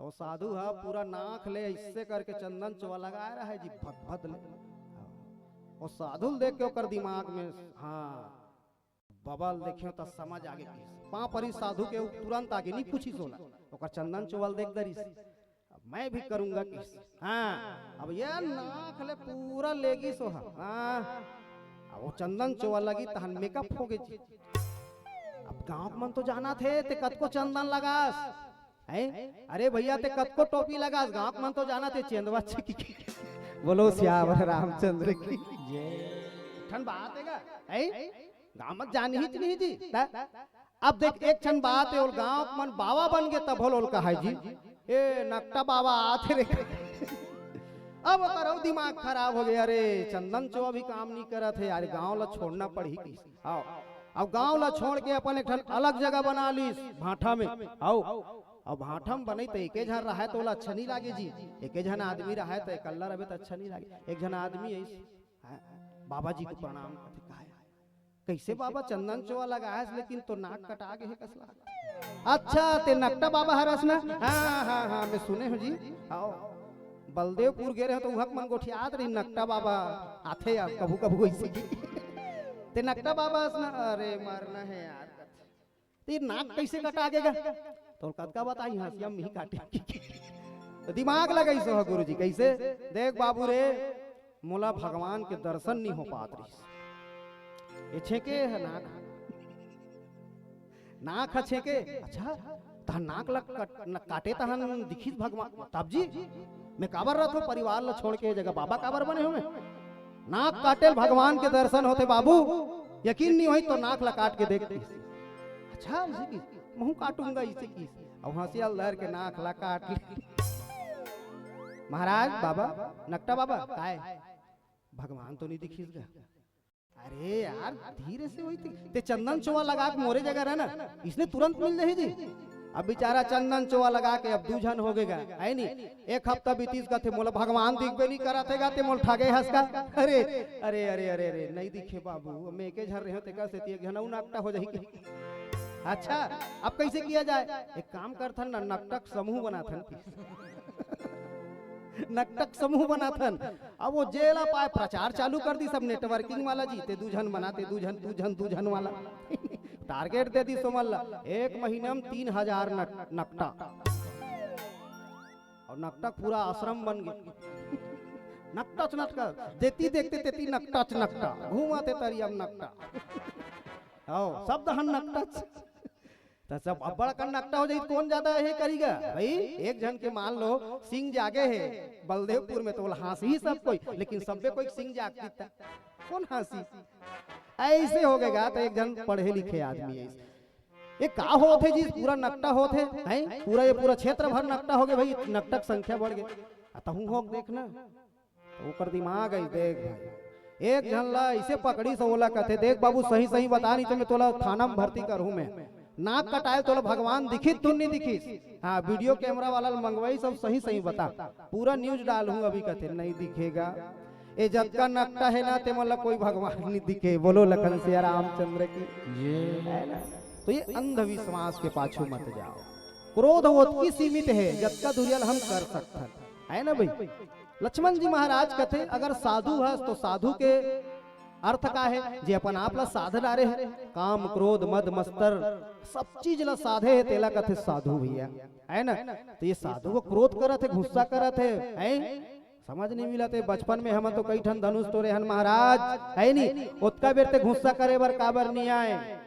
वो साधु हा पूरा नाक ले ऐसे करके चंदन चोवा लगाए रहा है जी, भद भद ले। वो साधु ल देख के ओकर दिमाग में, हाँ, बबल देखियो त समझ आगे कि पाँव परी साधु के, तुरंत आगे नहीं पूछी सोला, ओकर चंदन चोवा ल देख दरिस। अब मैं भी करूंगा किस। हाँ, अब ये नाक ले पूरा लेगी सो हा। हाँ, अब वो चंदन चोवा लगी तहन मेकअप हो गई जी। अब गांव के मन तो जाना थे ते कतको चंदन लगास, हैं? अरे भैया ते कतको टोपी लगास, गांव के मन तो जाना थे चेंदवा छिकी। बोलो सियावर रामचंद्र की। ठन बात है गा, हैं? गांव मत जानी ही नहीं जी। त अब देख, एक ठन बात है, ओल गांव के मन बाबा बन गए तब होल ओल कहाय जी, ए नकटा बाबा आथे रे। अब ओकर अउ दिमाग खराब हो गया, अरे चंदन चोवा भी काम नहीं करत है यार, गांव ला छोड़ना पड़ही किस। आओ, अब गांव ला छोड़ के अपन एक ठन अलग जगह बना लीस भाठा में। आओ, अब भाठा में बनई त एके झन रहे त ओला अच्छा नहीं लागे जी, एके झन आदमी रहे त एकल्ला रहे त अच्छा नहीं लागे। एक झन आदमी है, हाँ, बाबा जी को प्रणाम करथे, कहे, कैसे बाबा चंदन चोवा लगायस लेकिन तो नाक कटा गे हे कसला। अच्छा ते नकटा बाबा हरस ना? हाँ हाँ हाँ, मैं सुने हूँ जी। आओ, बलदेवपुर गे रहे तो उहक मन गोठियात रही नकटा बाबा आथे यार कभू कभू ऐसे की। ते नकटा बाबा हस ना? अरे मरना है यार। ते नाक कैसे कटा गे गा? तो कतका बताई, हंसिया में ही काटे। तो दिमाग लगाई सो गुरु जी, कैसे? देख बाबू रे, मोला भगवान के दर्शन नहीं हो पात रहिस। ये छेके है नाक, नाक ह छेके। अच्छा, तहन नाक ल कट-, न-, काटे तहन दिखिस भगवान। तब जी, मैं काबर रहत हो परिवार ल छोड़ के, जगह बाबा काबर बने हो मैं? नाक काटे ल भगवान के दर्शन होथे बाबू, यकीन नहीं होई तो नाक ल काट के देख। अच्छा, इसे की, महू काटूंगा इसे की। अब हंसिया ल धर के नाक ल काट ले। महाराज, बाबा, नकटा बाबा, काय? भगवान तो नहीं दिखिस गा। अरे यार, धीरे से होई थी। ते चंदन चोवा लगा के मोरे जगह रहना, इसने तुरंत मिल जाही जी। अब बेचारा चंदन चोवा लगा के अब दू झन हो गे गा, है नी? एक हफ्ता बीतिस कथे, मोला भगवान दिखबे नहीं करत हे गा, ते मोला ठगे हस का। अरे, अरे, अरे, अरे, अरे, नहीं दिखे बाबू, मैं एके झन रहे तेकर सेती एक झन अउ नकटा हो जाही के। अच्छा, अब कैसे किया जाए? एक काम करथन ना, नकटक समूह बनाथन। नकटक समूह बनाथन। अब वो जेला पाए प्रचार चालू कर दी, सब networking वाला जी, ते दू झन बना, ते दू झन, दू झन, दू झन वाला। Target दे दी सोमल ला, एक महीना में तीन हजार नक-, नकटा। और नकटा पूरा आश्रम बन गया। नकटच नकटा, जेती देखते तेती नकटच नकटा, घूमत हे तरिया में नकटा। आओ, सब दहन नकटच। त सब अब्बड़ अकन नकटा हो जाई, कौन ज्यादा हे करी गा? भाई, एक झन के मान लो सिंग जागे हे बलदेवपुर में, तो ओला हाँसही सब कोई, लेकिन सब्बे कोई सिंग जाग दिता, कौन हाँसी? ऐसे हो गे गा, तो एक झन पढ़े लिखे आदमी है। ये का होत हे जी, पूरा नकटा होत हे, हैं? पूरा, ये पूरा क्षेत्र भर नकटा हो गे भाई, नकटक संख्या बढ़ गे। आ तहूँ हो देखना, तो ओकर दिमाग आई, देख भाई, एक झन ला इसे पकड़ी से ओला कथे, "देख बाबू, सही सही बता, नहीं तो मैं तोला थाना में भर्ती करहूँ मैं। नाक कटाए तोला भगवान दिखिस धुन नहीं दिखिस? हाँ, video camera वाला ला मंगवाई, सब सही सही बता, पूरा news डालहूँ अभी।" कथे, "नहीं दिखे गा, ए जतका नकटा हे ना, ते मन ला कोई भगवान नहीं दिखे।" बोलो लखन सिया रामचंद्र की। ये है ना? तो ये अंधविश्वास के पाछू मत जाओ। क्रोध ओतकी सीमित हे, जतका दुरिया ल हम कर सकथन, है ना भाई? लक्ष्मण जी महाराज कथे, अगर साधु हस तो साधु के अर्थ का हे? जे अपन आप ला साध डारे हे, काम, क्रोध, मद, मस्तर, सब चीज ला साधे हे, तेला कथे साधु भैया, है ना? तो ये साधु ह क्रोध करत हे, गुस्सा करत हे, हैं? समझ नहीं मिलत हे। बचपन में हमन तो कई ठन धनुष टोरे हन महाराज, है नी? ओतका बेर ते गुस्सा करे बर काबर नहीं आए?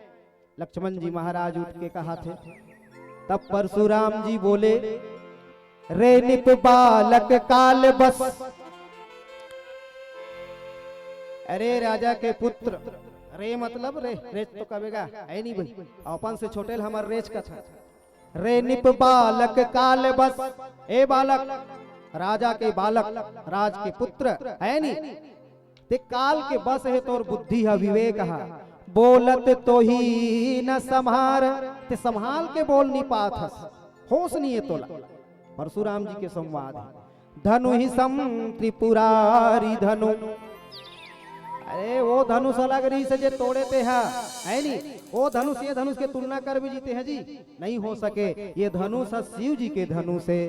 लक्ष्मण जी महाराज उठ के कहाथे। तब परशुराम जी बोले, "रे नृप बालक काल बस।" अरे राजा के पुत्र, रे मतलब रे, रे तो कबे गा, है नहीं भाई, अपन से छोटे ल हमर रेच कथा। "रे नृप बालक काल बस।" ए बालक, राजा के बालक, राज के पुत्र, है नी? ते काल के बस हे, तोर बुद्धि ह, विवेक ह, बोलत तोहि न सम्हार, ते संभाल के बोल नहीं पात हस, होश नहीं हे तोला। परशुराम जी के संवाद हे, "धनुहि सम त्रिपुरारि धनु।" अरे वो धनुष अलग रहिस हे जे तोड़े ते ह, है नी? वो धनुष ये धनुष के तुलना कर भी जीते हैं जी, नहीं हो सके। ये धनुष ह शिव जी के धनुष हे।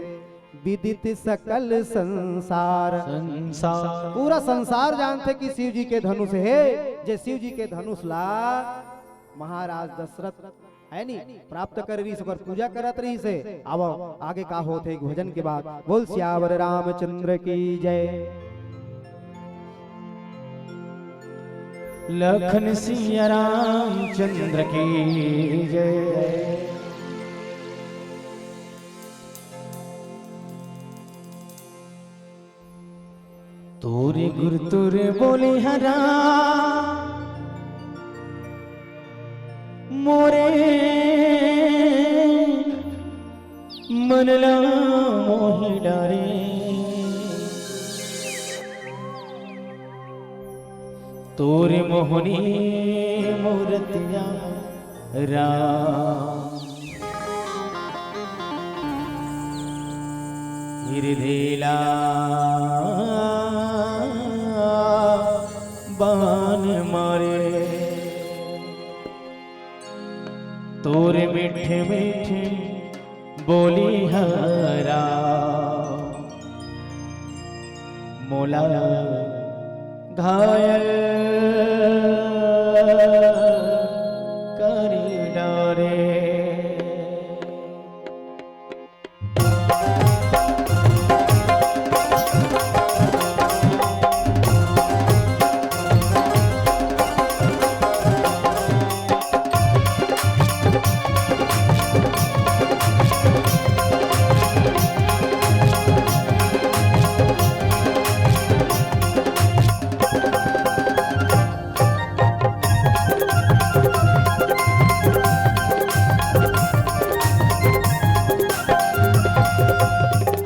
विदित सकल संसार। संसार। पूरा संसार जानथे कि शिव जी के धनुष हे, जे शिव जी के धनुष ला महाराज दशरथ है नी, प्राप्त करे रहिस, ओकर पूजा करत रहिस हे। आवव, आगे का होत हे एक भजन के बाद। बोल सियावर रामचंद्र की जय। लखन सिया रामचंद्र की जय। तोरे गुर तोरे बोले हरा मोरे मन ला मोहि डारे। तोरे मोहनी मूरतिया राम। हिरदेला बान मारे। तोरे मीठे मीठे बोली हरा मोला घायल करी डारे।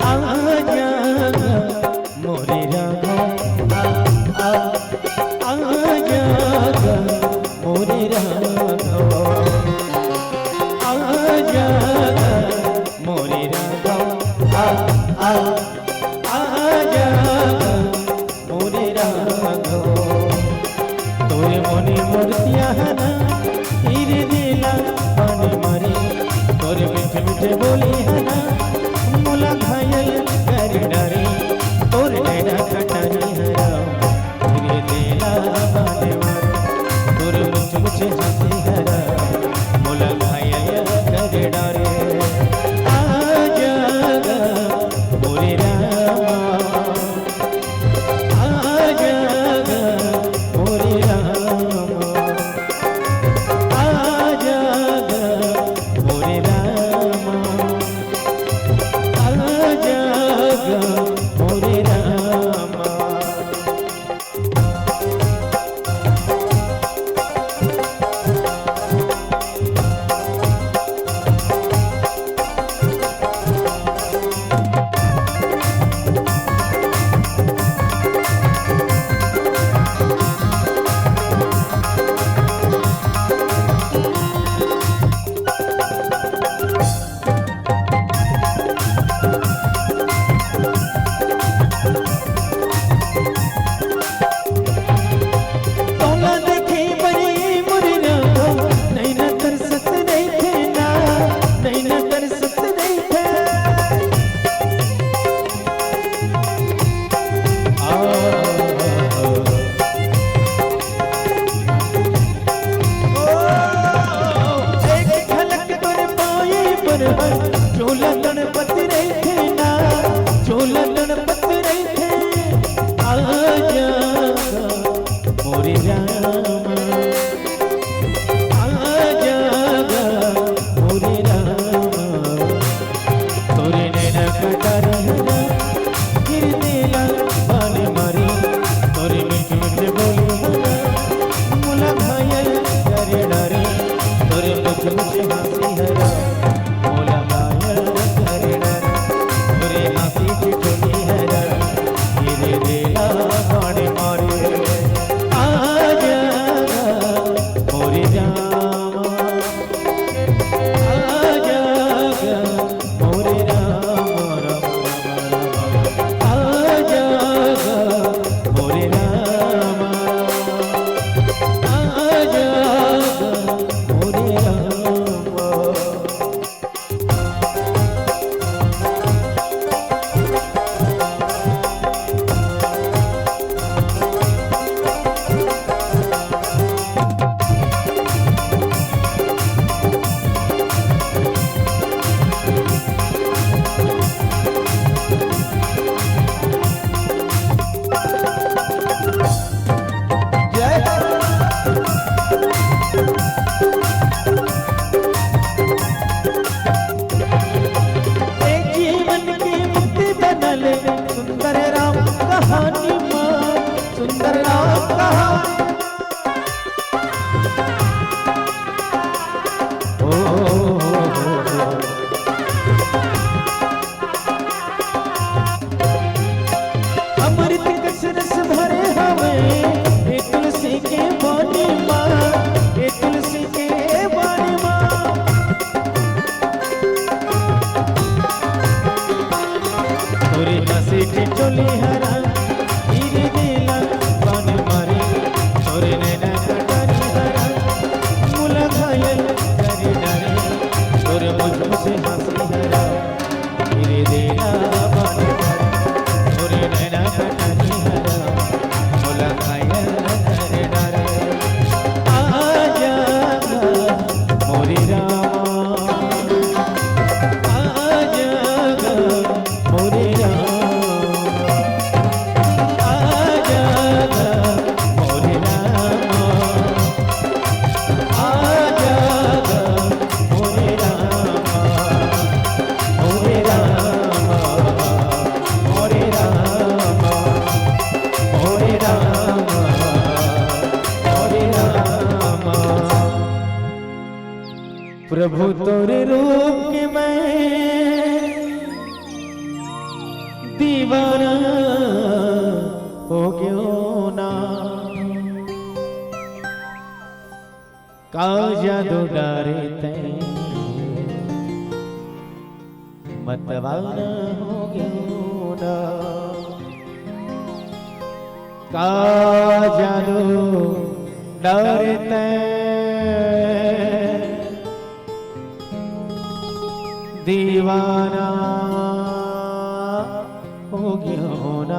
आजा मोरे राघव, आ, आ, आजा मोरे राघव, आजा मोरे राघव, आ, आ, आजा मोरे राघव। तोरे मोहनी मूरतिया हना, हिरदेला बान मारे। तोरे मीठे मीठे बोली हना, मोला घायल कर डारे। तोरे नैना कटारी हरा, हिरदेला बान मारे। तोरे मुछ मुछ हंसी हरा, मोला घायल कर डारे। आजा मोरे रामा, आजा मोरे रामा, आजा मोरे रामा, आजा मोरे रामा। तोला देखे बर मोर राघव, नैना तरसत रहिथे ना, नैना तरसत रहिथे। आ, ओ, एक झलक तोर पाए बर हर, चोला तड़पत रहिथे ना, चोला तड़पत रहिथे। आजा मोरे रामा, आजा मोरे रामा। तोरे नैना कटारी हरा, हिरदेला बान मारे। तोरे मीठे मीठे बोली हरा, मोला घायल कर डारे। तोरे मुछ मुछ हंसी हरा, मोला घायल कर डारे। तोरे हंसी ठिठोली हरा, हिरदेला बान मारे। आजा प्रभु तोरे रूप के मैं दीवाना हो गयो ना। का जादू डारे तैं मतवाला हो गयो ना। का जादू डारे तैं दीवाना हो गयो ना।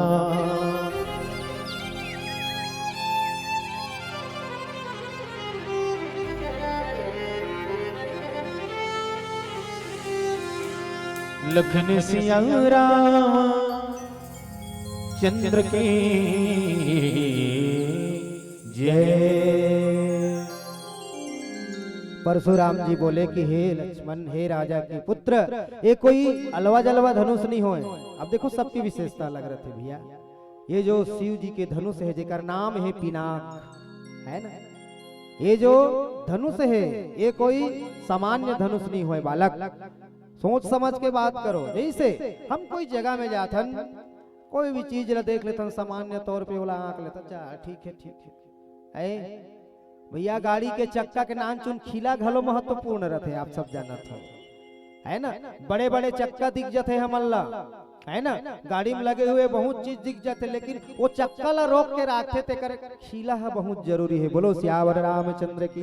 लखन सिया राम चंद्र की जय। परशुराम जी बोले कि हे लक्ष्मण, हे राजा के पुत्र, ये कोई अलवा जलवा धनुष नहीं होय। अब देखो, सबकी विशेषता अलग रथे भैया। ये जो शिव जी के धनुष हे, जेकर नाम हे पिनाक, है ना, ये जो धनुष हे, ये कोई सामान्य धनुष नहीं होय बालक। सोच समझ के बात करो। जैसे हम कोई जगह में जाथन, कोई भी चीज ला देख लेथन, सामान्य तौर पे ओला आंक लेथन, "अच्छा, ठीक है, ठीक है।" ऐ भैया, गाड़ी के चक्का के नान चुन खीला घलो महत्वपूर्ण रथे, आप सब जानत हो, है ना? बड़े बड़े चक्का दिख जाथे हमन ला, है ना? गाड़ी में लगे हुए बहुत चीज दिख जाथे, लेकिन वो चक्का ला रोक के राखथे, तेकर खीला ह बहुत जरूरी है। बोलो सियावर रामचंद्र की,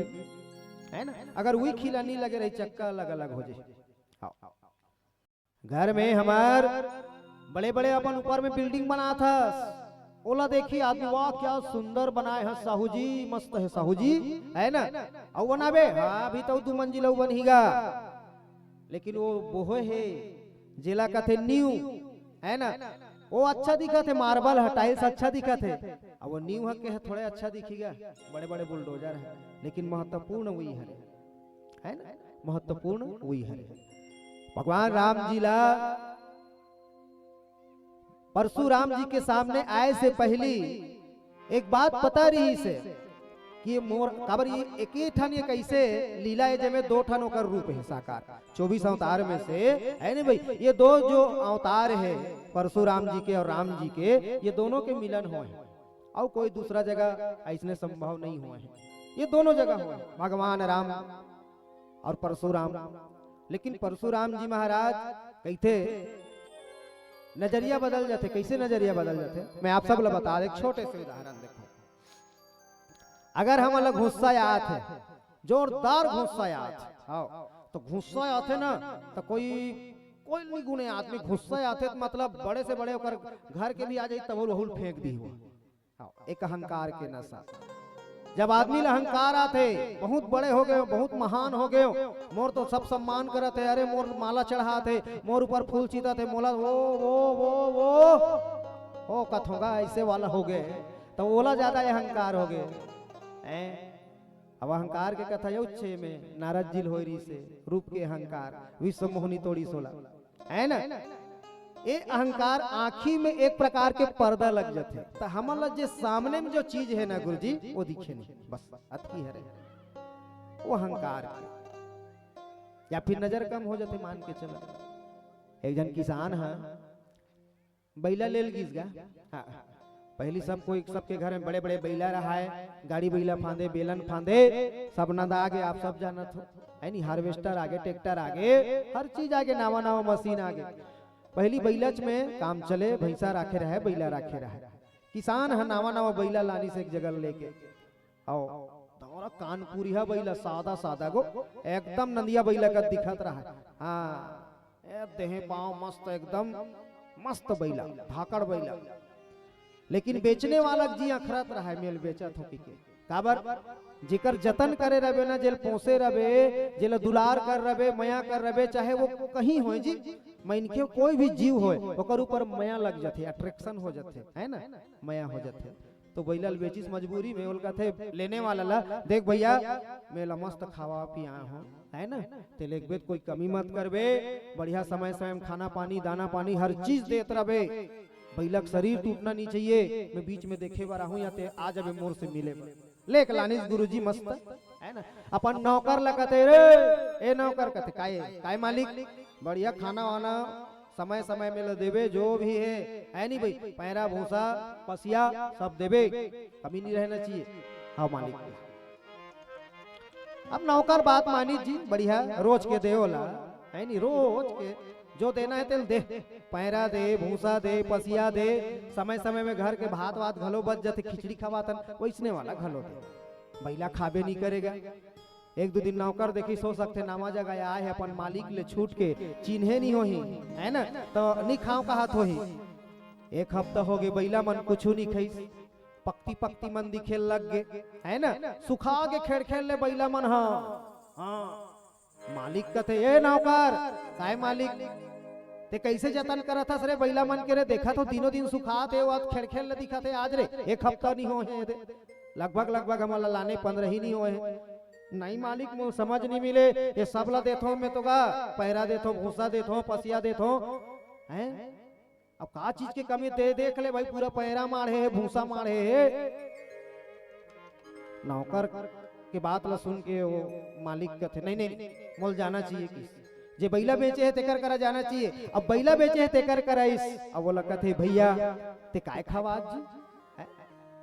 है ना? अगर वही खीला नहीं लगे रही, चक्का अलग अलग हो जाए। हाँ। घर में हमार बड़े-बड़े अपन ऊपर में बिल्डिंग बनात हस, ओला देखी आदमी, "वाह, क्या सुंदर बनाए हस साहू जी, मस्त है साहू जी," है ना? अउ बनाबे, हाँ, अभी तो दू मंजिला अउ बनही गा, लेकिन वो बोहे हे, जेला कथे नींव, है ना? वो अच्छा दिखत हे, मार्बल ह, टाइल्स अच्छा दिखत हे, अब वो नींव ह के ह थोड़े अच्छा दिखी गा, बड़े-बड़े बुलडोजर है, लेकिन महत्वपूर्ण वही हरे। है ना, महत्वपूर्ण वही हरे। भगवान राम जी ला परशुराम जी के सामने आए से पहली एक बात पता रहिसे कि मोर, काबर ये एके ठन ये कैसे लीला है, जेमे दो ठन ओकर रूप है साकार, चौबीस अवतार में से, है ना भाई, ये दो जो अवतार है परशुराम जी के और राम जी के, ये दोनों के मिलन होय हे। अउ कोई दूसरा जगह अइसने संभव नहीं होय हे, ये दोनों जगह होय हे, भगवान राम और परशुराम। लेकिन परशुराम जी महाराज कहिथे, नजरिया बदल जाथे। कैसे नजरिया बदल जाथे, मैं आप सब ला बता दे, एक छोटे से उदाहरण देखो। अगर हमन ला गुस्सा आत हे, जोरदार गुस्सा आत हे, हाँ, तो गुस्सा आथे ना, तो कोई, कोई नहीं गुने आदमी गुस्सा आथे, तो मतलब बड़े से बड़े ओकर घर के भी आ जाई, तब वहू ल फेंक दी हुआ। हाँ, एक अहंकार के नशा। जब आदमी ला अहंकार आथे, बहुत बड़े हो गए, बहुत महान हो गए, मोर तो सब सम्मान करत हे, अरे मोर माला चढ़ात हे, मोर ऊपर फूल चीतत हे, मोला वो, वो, वो, वो, ओ कथोगा ऐसे वाला हो गए, तो ओला ज्यादा अहंकार हो गए। हैं? अब अहंकार के कथा ये उच्छे में नारद जी ल होय रहिसे, रूप के अहंकार, विश्व मोहनी तोड़ी सोला। है ना? ये अहंकार आँखी में एक प्रकार के पर्दा लग जाथे। त हमन ला जे सामने में जो चीज है ना गुरुजी, वो दिखे नहीं, बस अतकी हरे, वो अहंकार के। या फिर नजर कम हो जाथे, मान के चला, एक झन किसान ह, बइला लेल गिस गा। हाँ, पहली सब कोई, सबके घर में बड़े-बड़े बइला रहाय, गाड़ी बइला फांदे, बेलन फांदे, सब नंदा गे, आप सब जानत हो, है नी, हार्वेस्टर आगे, ट्रैक्टर आगे, हर चीज आगे, नावा-नावा मशीन आगे। पहली बइलाच में काम चले, भैंसा राखे रहे, बइला राखे रहे। किसान ह नावा-नावा बइला लानिस एक जगह लेके, अउ दौरा कानपुरिया बइला, सादा सादा गो, एकदम नंदिया बइला कस दिखत रहा। हाँ, ए देहे पाँव मस्त, एकदम मस्त बइला, धाकड़ बइला। लेकिन बेचने वाला जी अखरत रहा, मैं ल बेचत हों कहिके। काबर? जेकर जतन करे रबे ना, जेल पोसे रबे, जेला दुलार कर रबे, मया कर रबे, चाहे वो कहीं होय जी, मनखे कोई भी जीव होय, ओकर ऊपर मया लग जाथे, अट्रैक्शन हो जाथे, है ना? मया हो जाथे। तो बइला ल बेचिस मजबूरी में, ओला कथे लेने वाला ला, "देख भैया, मैं ला मस्त खावा पिया हों, है ना? ते लेगबे त कोई कमी मत करबे, बढ़िया समय समय में खाना पानी, दाना पानी, हर चीज देत रबे। बइला के शरीर टूटना नहीं चाहिए, मैं बीच में देखे बर आहूँ या ते आ जाबे मोर से मिले बर।" लेके लानिस गुरुजी मस्त, है ना? अपन नौकर ला कथे, "रे, ए नौकर," कथे, "काय, काय मालिक?" "बढ़िया खाना वाना समय समय में ल देबे, जो भी हे, है नी भाई, पैरा, भूसा, पसिया सब देबे, कमी नहीं रहना चाहिए।" "हाँ मालिक।" अब नौकर बात मानिस जी, बढ़िया रोज के दे ओला, है नी, रोज के जो देना हे तेला दे, पैरा दे, भूसा दे, पसिया दे, समय समय में घर के भात वात घलो बच जाथे, खिचड़ी खवाथन, वइसने वाला घलो दे। बइला खाबे नहीं करेगा। एक दू दिन नौकर देखिस, हो सकथे नवा जगह आए हे, अपन मालिक ले छूट के, चिन्हे नहीं होही, है ना, तो नहीं खाव कहत होही। एक हफ्ता हो गे, बइला मन कुछु नहीं खाइस, पकती पकती मन दिखे लग गे, है ना, सुखा के खेड़ खेड़ ले बइला मन ह। हाँ, मालिक कथे, "ए नौकर, काय मालिक, ते कैसे जतन करत हस रे बइला मन के रे? देखत हो दिनों दिन सुखात हे, वो खेड़ खेड़ ले दिखत हे, आज रे एक हफ्ता नहीं हो हे दे।" लगभग लगभग हमन ला लाने पंद्रह ही नहीं होए हे। "नहीं मालिक, मोर समझ नहीं मिले, ये सब ला देथो मैं तो गा, पैरा देथो, भूसा देथो, पसिया देथो, हैं? अब का चीज के कमी दे, देख ले भाई, पूरा पैरा माढ़े हे, भूसा माढ़े हे।" नौकर के बात ला सुन के वो मालिक कथे, "नहीं, नहीं, मोला जाना चाहिए।" किस जे बइला बेचे हे तेकर करा जाना चाहिए। अब बइला बेचे हे तेकर करा आइस, अब ओला कथे, "भैया, ते काय खवात जी? हैं?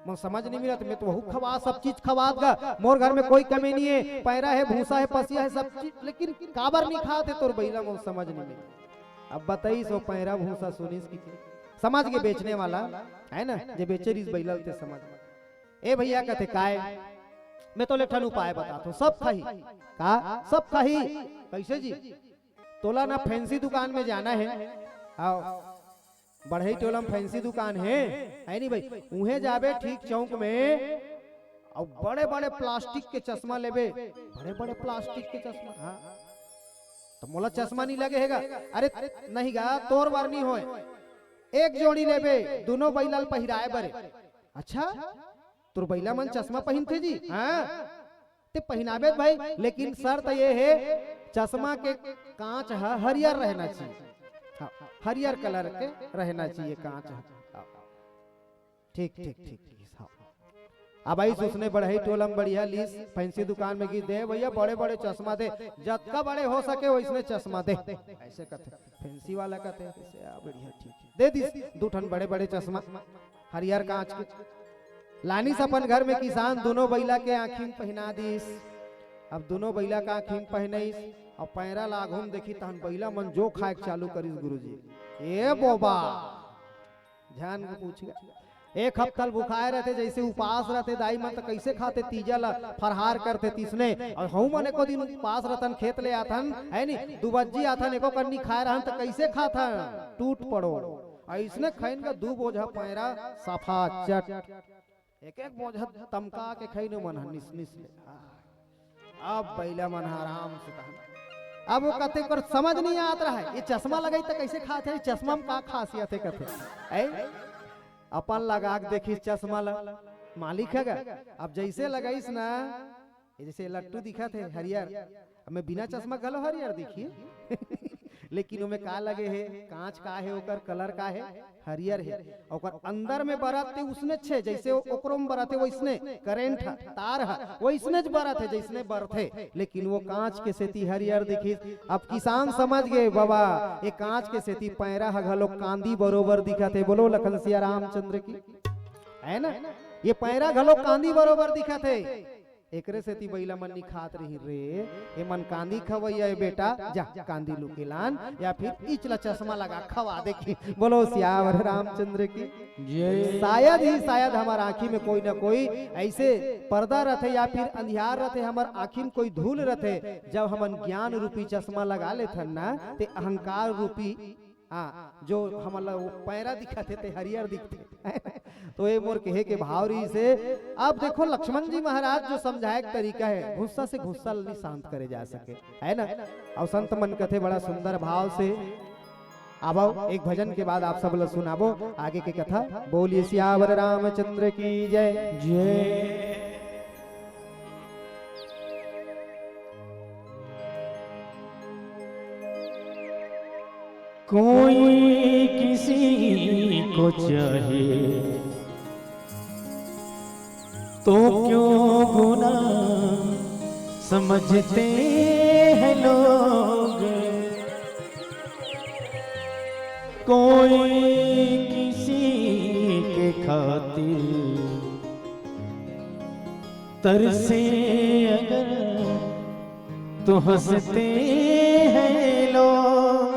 मोर समझ नहीं मिलत, मैं तो वहू खवात, सब चीज खवात गा, मोर घर में कोई कमी नहीं हे, पैरा हे, भूसा हे, पसिया हे, सब चीज, लेकिन काबर नहीं खात हे तोर बइला, मोर समझ नहीं मिलत।" अब बताइस, वो पैरा भूसा सुनिस कि समझ के बेचने वाला, है ना, जे बेचे रिहिस बइला ल ते समझ। "ए भैया," कथे, "काय?" "मैं तो ले ठन उपाय बताथों, सब खाही।" "का?" "सब खाही।" "कैसे जी?" "तोला ना फैंसी दुकान में जाना हे।" "आओ, बढ़ई टोला में फैंसी दुकान हे, है नी भाई? उहें जाबे ठीक चौक में, अउ बड़े बड़े प्लास्टिक के चश्मा लेबे।" "बड़े बड़े प्लास्टिक के चश्मा?" "हाँ।" "तो मोला चश्मा नहीं लगे हे गा?" "अरे नहीं गा, तोर बर नहीं होए, एक जोड़ी लेबे, दोनों बइला ल पहिराए बरे।" "अच्छा, तोर बइला मन चश्मा पहिनथे जी?" "हाँ।" "ते पहिनाबे त भाई, लेकिन शर्त ये हे, चश्मा के कांच ह हरियर रहना चाहिए।" "हाँ, हरियर कलर के रहना चाहिए कांच ह।" "हाँ।" "ठीक, ठीक, ठीक, ठीक।" हाँ। अब आइस उसने बढ़ई टोला में बढ़िया लिस, फैंसी दुकान में गिस, "दे भैया, बड़े बड़े चश्मा दे, जतका बड़े हो सके वइसने चश्मा दे।" ऐसे कथे, फैंसी वाला कथे, "ऐसे आ, बढ़िया, ठीक है।" दे दिस दू ठन बड़े बड़े चश्मा, हरियर कांच के। लानिस अपन घर में किसान, दोनों बइला के आँखी में पहिना दिस। अब दोनों बइला के आँखी में पहिनाइस, अउ पैरा ला आघू में देखिस, तहन बइला मन जो खाए के चालू करिस गुरुजी। ए बोबा, ध्यान के पूछ गा। एक हफ्ता ल भुखाए रथे, जइसे उपास रथे, दाई मन त कइसे खाथे तीजा ल, फरहार करथे तिसने। अउ हमू मन एको दिन उपास रथन, खेत ले आथन, है नी, दुबज्जी आथन, एको कन्नी खाए रहन त कइसे खाथन? टूट पड़ो। अइसने खइन का दू बोझा पैरा सफाचट। एक एक बोझा तमका के खइन मन ह निस निस ले। अब बइला मन ह आराम से तहन। अब वो कथे, ओकर समझ नहीं आत रहा है, ये चश्मा लगाई त कइसे खात हे, चश्मा में का खासियत हे कथे। ऐ? अपन लगा के देखिस चश्मा ला, मालिक हे गा। अब जइसे लगाइस ना, ये जइसे लट्टू दिखत हे हरियर, अब मैं बिना चश्मा घलो हरियर दिखी। लेकिन ओमे का लगे हे, कांच का हे, ओकर कलर का हे, हरियर हे। ओकर अंदर में बरत ते उसने छे, जइसे ओ-, ओकरो में बरत हे, वइसने करंट ह, तार ह, वइसने ज बरत हे, जइसने बरत हे। लेकिन वो कांच के सेती हरियर दिखिस। अब किसान समझ गे, "बाबा, ये कांच के सेती पैरा ह घलो कांदी बरोबर दिखत हे।" बोलो लखन सिया रामचंद्र की, है ना? ये पैरा घलो कांदी बरोबर दिखत हे। एकरे सेती बइला मन नी खात रही रे, ए मन कांदी खवैया ए बेटा, जा कांदी लुके लान, या फिर इच ला चश्मा लगा खवा देखी। बोलो सियावर रामचंद्र की। जय। शायद ही शायद हमर आँखी में कोई ना कोई ऐसे पर्दा रथे या फिर अंधियार रथे, हमर आँखी में कोई धूल रथे, जब हमन ज्ञान रूपी चश्मा लगा लेथन ना, ते अहंकार रूपी हाँ, जो हमन ला वो पैरा दिखत हे, ते हरियर दिखथे। तो ये मोर कहे के भाव रहिस हे। अब देखो, लक्ष्मण जी महाराज जो समझाए के तरीका हे, गुस्सा से गुस्सा ला नहीं शांत करे जा सके, है ना? अउ संत मन कथे बड़ा सुंदर भाव से। अब आओ, एक भजन के बाद आप सब ला सुनाबो आगे के कथा। बोलिए सियावर रामचंद्र की जय। जय। कोई किसी को चाहे तो क्यों गुनाह समझते हैं लोग, कोई किसी के खातिर तरसे अगर तो हंसते हैं लोग।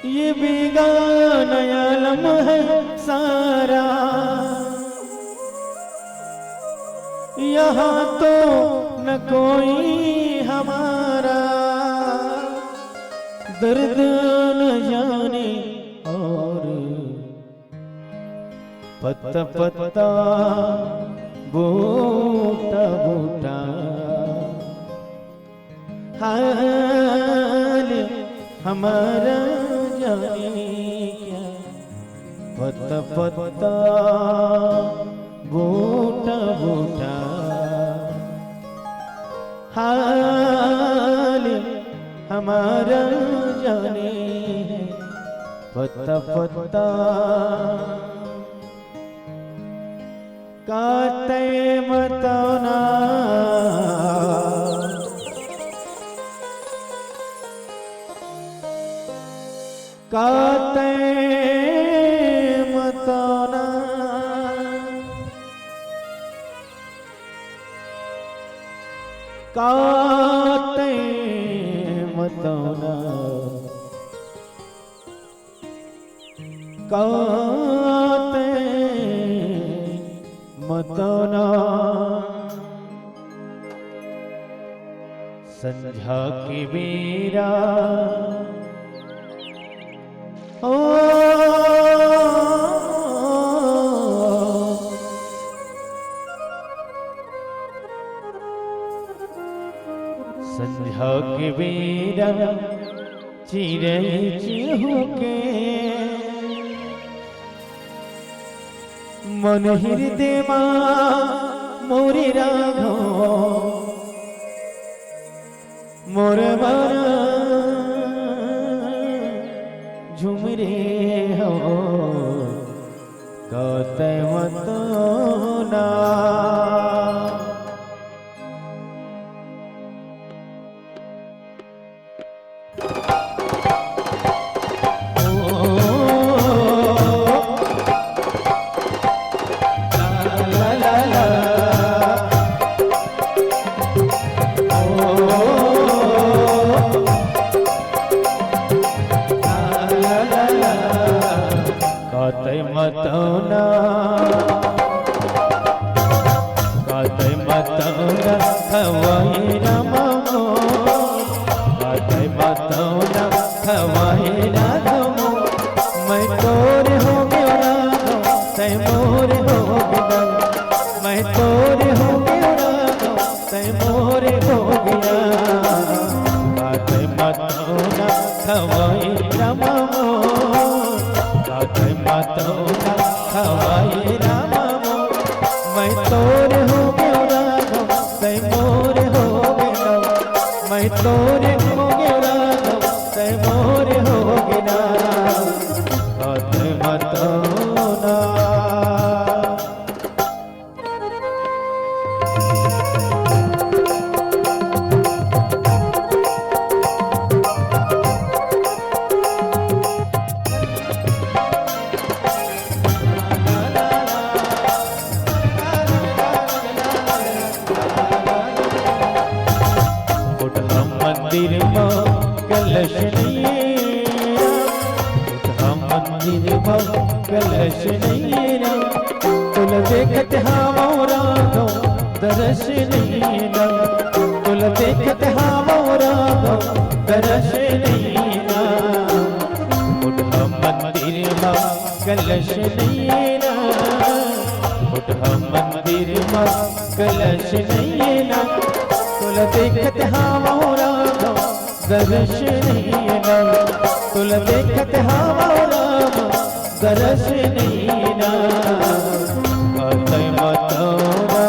ये बेगाना आलम है सारा, यहाँ तो न कोई हमारा, दर्द न जाने और पत्ता पत्ता, बूटा बूटा, हाल हमारा जाने क्या। पत्ता पत्ता, बूटा बूटा, हाल हमारा जाने है। पत्ता पत्ता, का तैं मतौना, का तैं मतौना, का तैं मतौना, का तैं मतौना। संझा के बेरा, ओ, संझा के बेरा चिरई चिहुके, मन हृदय मा मोरे राघव, मोर मन झुमरे हो, का तैं मतौना। का तैं मतौना, का तैं मतौना हवय राम मोर, का तैं मतौना हवय राघव मोर। मैं तोर होगे राघव, तैं मोर होगे ना, मैं तोर होगे राघव, तैं मोर होगे ना। का तैं मतौना हवय राम मोर, का तैं मतौना हवय राम मोर। मैं तोर होगे राघव, तैं मोर होगे ना, मैं तोर होगे राघव, तैं मोर होगे ना। का तैं मतौना। कोटहा मंदिर म कलश नइये, कोटहा मंदिर म कलश नइये ना, तोला देखत हावव राघव दरस नइये ना, तोला देखत हावव राघव दरस नइये ना। कोटहा मंदिर म कलश नइये ना, कोटहा मंदिर म कलश नइये ना, तोला देखत हावव राघव दरस नइये ना, तोला देखत हावव राघव दरस नइये ना। का तैं मतौना।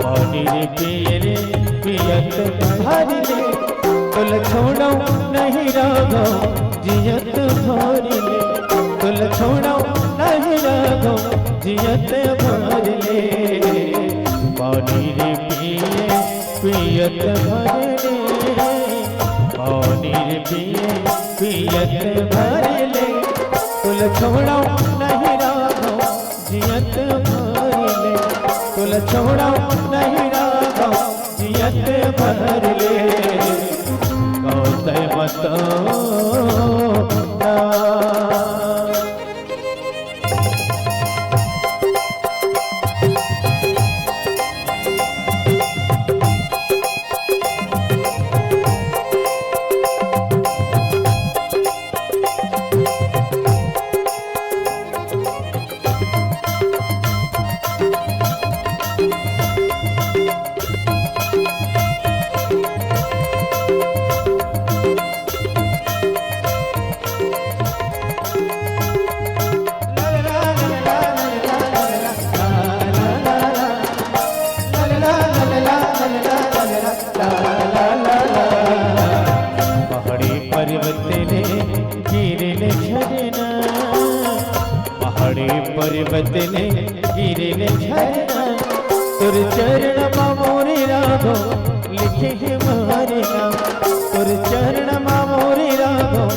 पानी रे पिए रे पियत भर ले, तोला छोड़ो नहीं राघव जियत भर ले, तोला छोड़ो नहीं राघव जियत भर ले। पानी रे पिए पियत भर ले, पानी रे पिए पियत भर ले, तोला छोड़ो नहीं राघव जियत भर ले, तोला छोड़ो नहीं राघव जियत भर ले। कौतै मत ना। पहाड़ी पर्वत ले गिरले झरना, पहाड़ी पर्वत ले गिरले झरना, तोर चरण मा मोरे राघव लिखे हे मोर नाम, तोर चरण मा मोरे राघव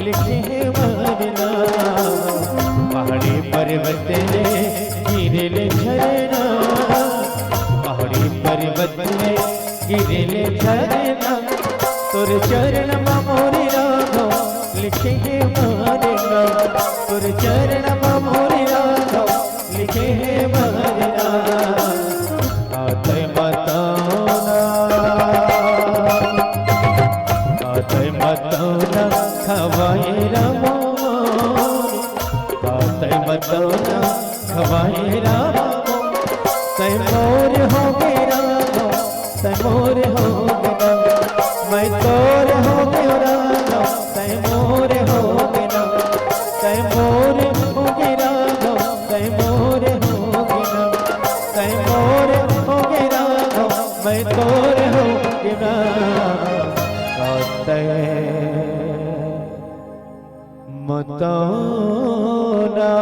लिखे हे मोर नाम। पहाड़ी पर्वत ले गिरले झरना, पहाड़ी पर्वत ले गिरले झरना, तोर चरण मा मोरे राघव लिखे हे मोर नाम, तोर चरण मा मोरे राघव लिखे हे मोर नाम। कौतै मत ना, कौतै मत ना खवाए राम मोर, कौतै मत ना खवाए राम मोर। तै मोर होगे राम, तै मोर होगे राम, मैं तोर होगे राम, तै मोर होगे राम, तै मोर होगे राम, तै मोर होगे राम, तै मोर होगे राम, मैं तोर होगे राम। कौतै मत ना।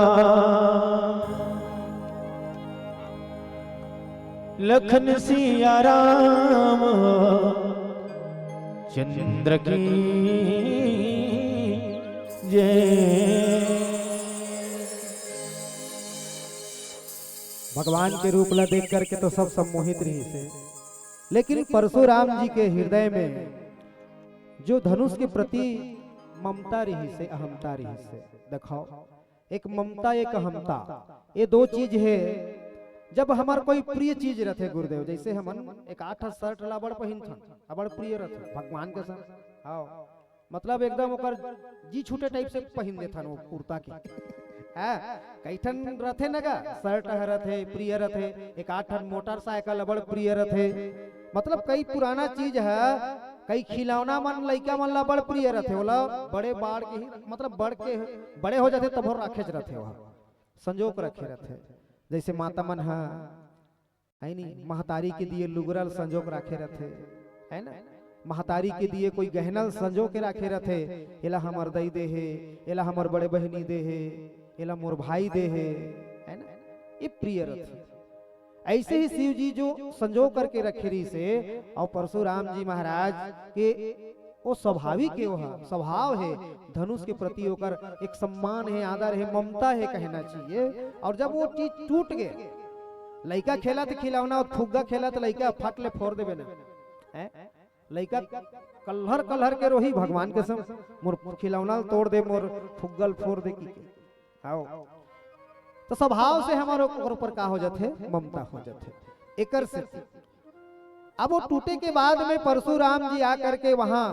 लखन सिया राम चंद्र की जय। भगवान के रूप ला देख करके तो सब सम्मोहित रहिस हे, लेकिन परशुराम जी के हृदय में जो धनुष के प्रति ममता रहिस हे, अहमता रहिस हे, देखाव, एक ममता, एक अहमता, ये दो चीज हे। जब हमर कोई प्रिय चीज रथे गुरुदेव, जैसे हमन एक आठ shirt ला अबड़ पहिनथन, अबड़ प्रिय रथे भगवान के संग, हाँ, मतलब एकदम ओकर जी छूटे type से पहिन देथन वो कुर्ता के। हाँ, कई ठन रथे न गा, shirt ह रथे, प्रिय रथे, एक आठ ठन motorcycle अबड़ प्रिय रथे, मतलब कई पुराना चीज ह, कई खिलौना मन लइका मन ला बड़ प्रिय रथे, ओला बड़े बाढ़ के ही, मतलब बढ़ के बड़े हो जाथे तभो राखेच रथे ओहा, संजोक रखे रथे। जैसे माता मन ह, है नी, महतारी के दिए लुगरा ल संजोक राखे रथे, है ना? महतारी के दिए कोई गहना ल संजो के राखे रथे, एला हमर दई दे हे, एला हमर बड़े बहिनी दे हे, एला मोर भाई दे हे, है ना? ये प्रिय रथे। ऐसे ही शिव जी जो संजो करके रखे रहिस हे, और परशुराम जी महाराज के वो स्वाभाविक हे, वो ह, स्वभाव हे, धनुष के प्रति ओकर एक सम्मान हे, आदर हे, ममता हे कहना चाहिए। और जब वो चीज टूट गे, लइका खेलत खिलौना, फुग्गा खेलत लइका फट ले फोर देबे ना, हैं? लइका कल्हर कल्हर के रोही भगवान के संग, "मोर खिलौना ल तोड़ दे, मोर फुग्गा ल फोर दे," की के। आओ। तो स्वभाव से हमर ओकर ऊपर का हो जाथे? ममता हो जाथे। एकर से अब वो टूटे के बाद में परशुराम जी आकर के वहां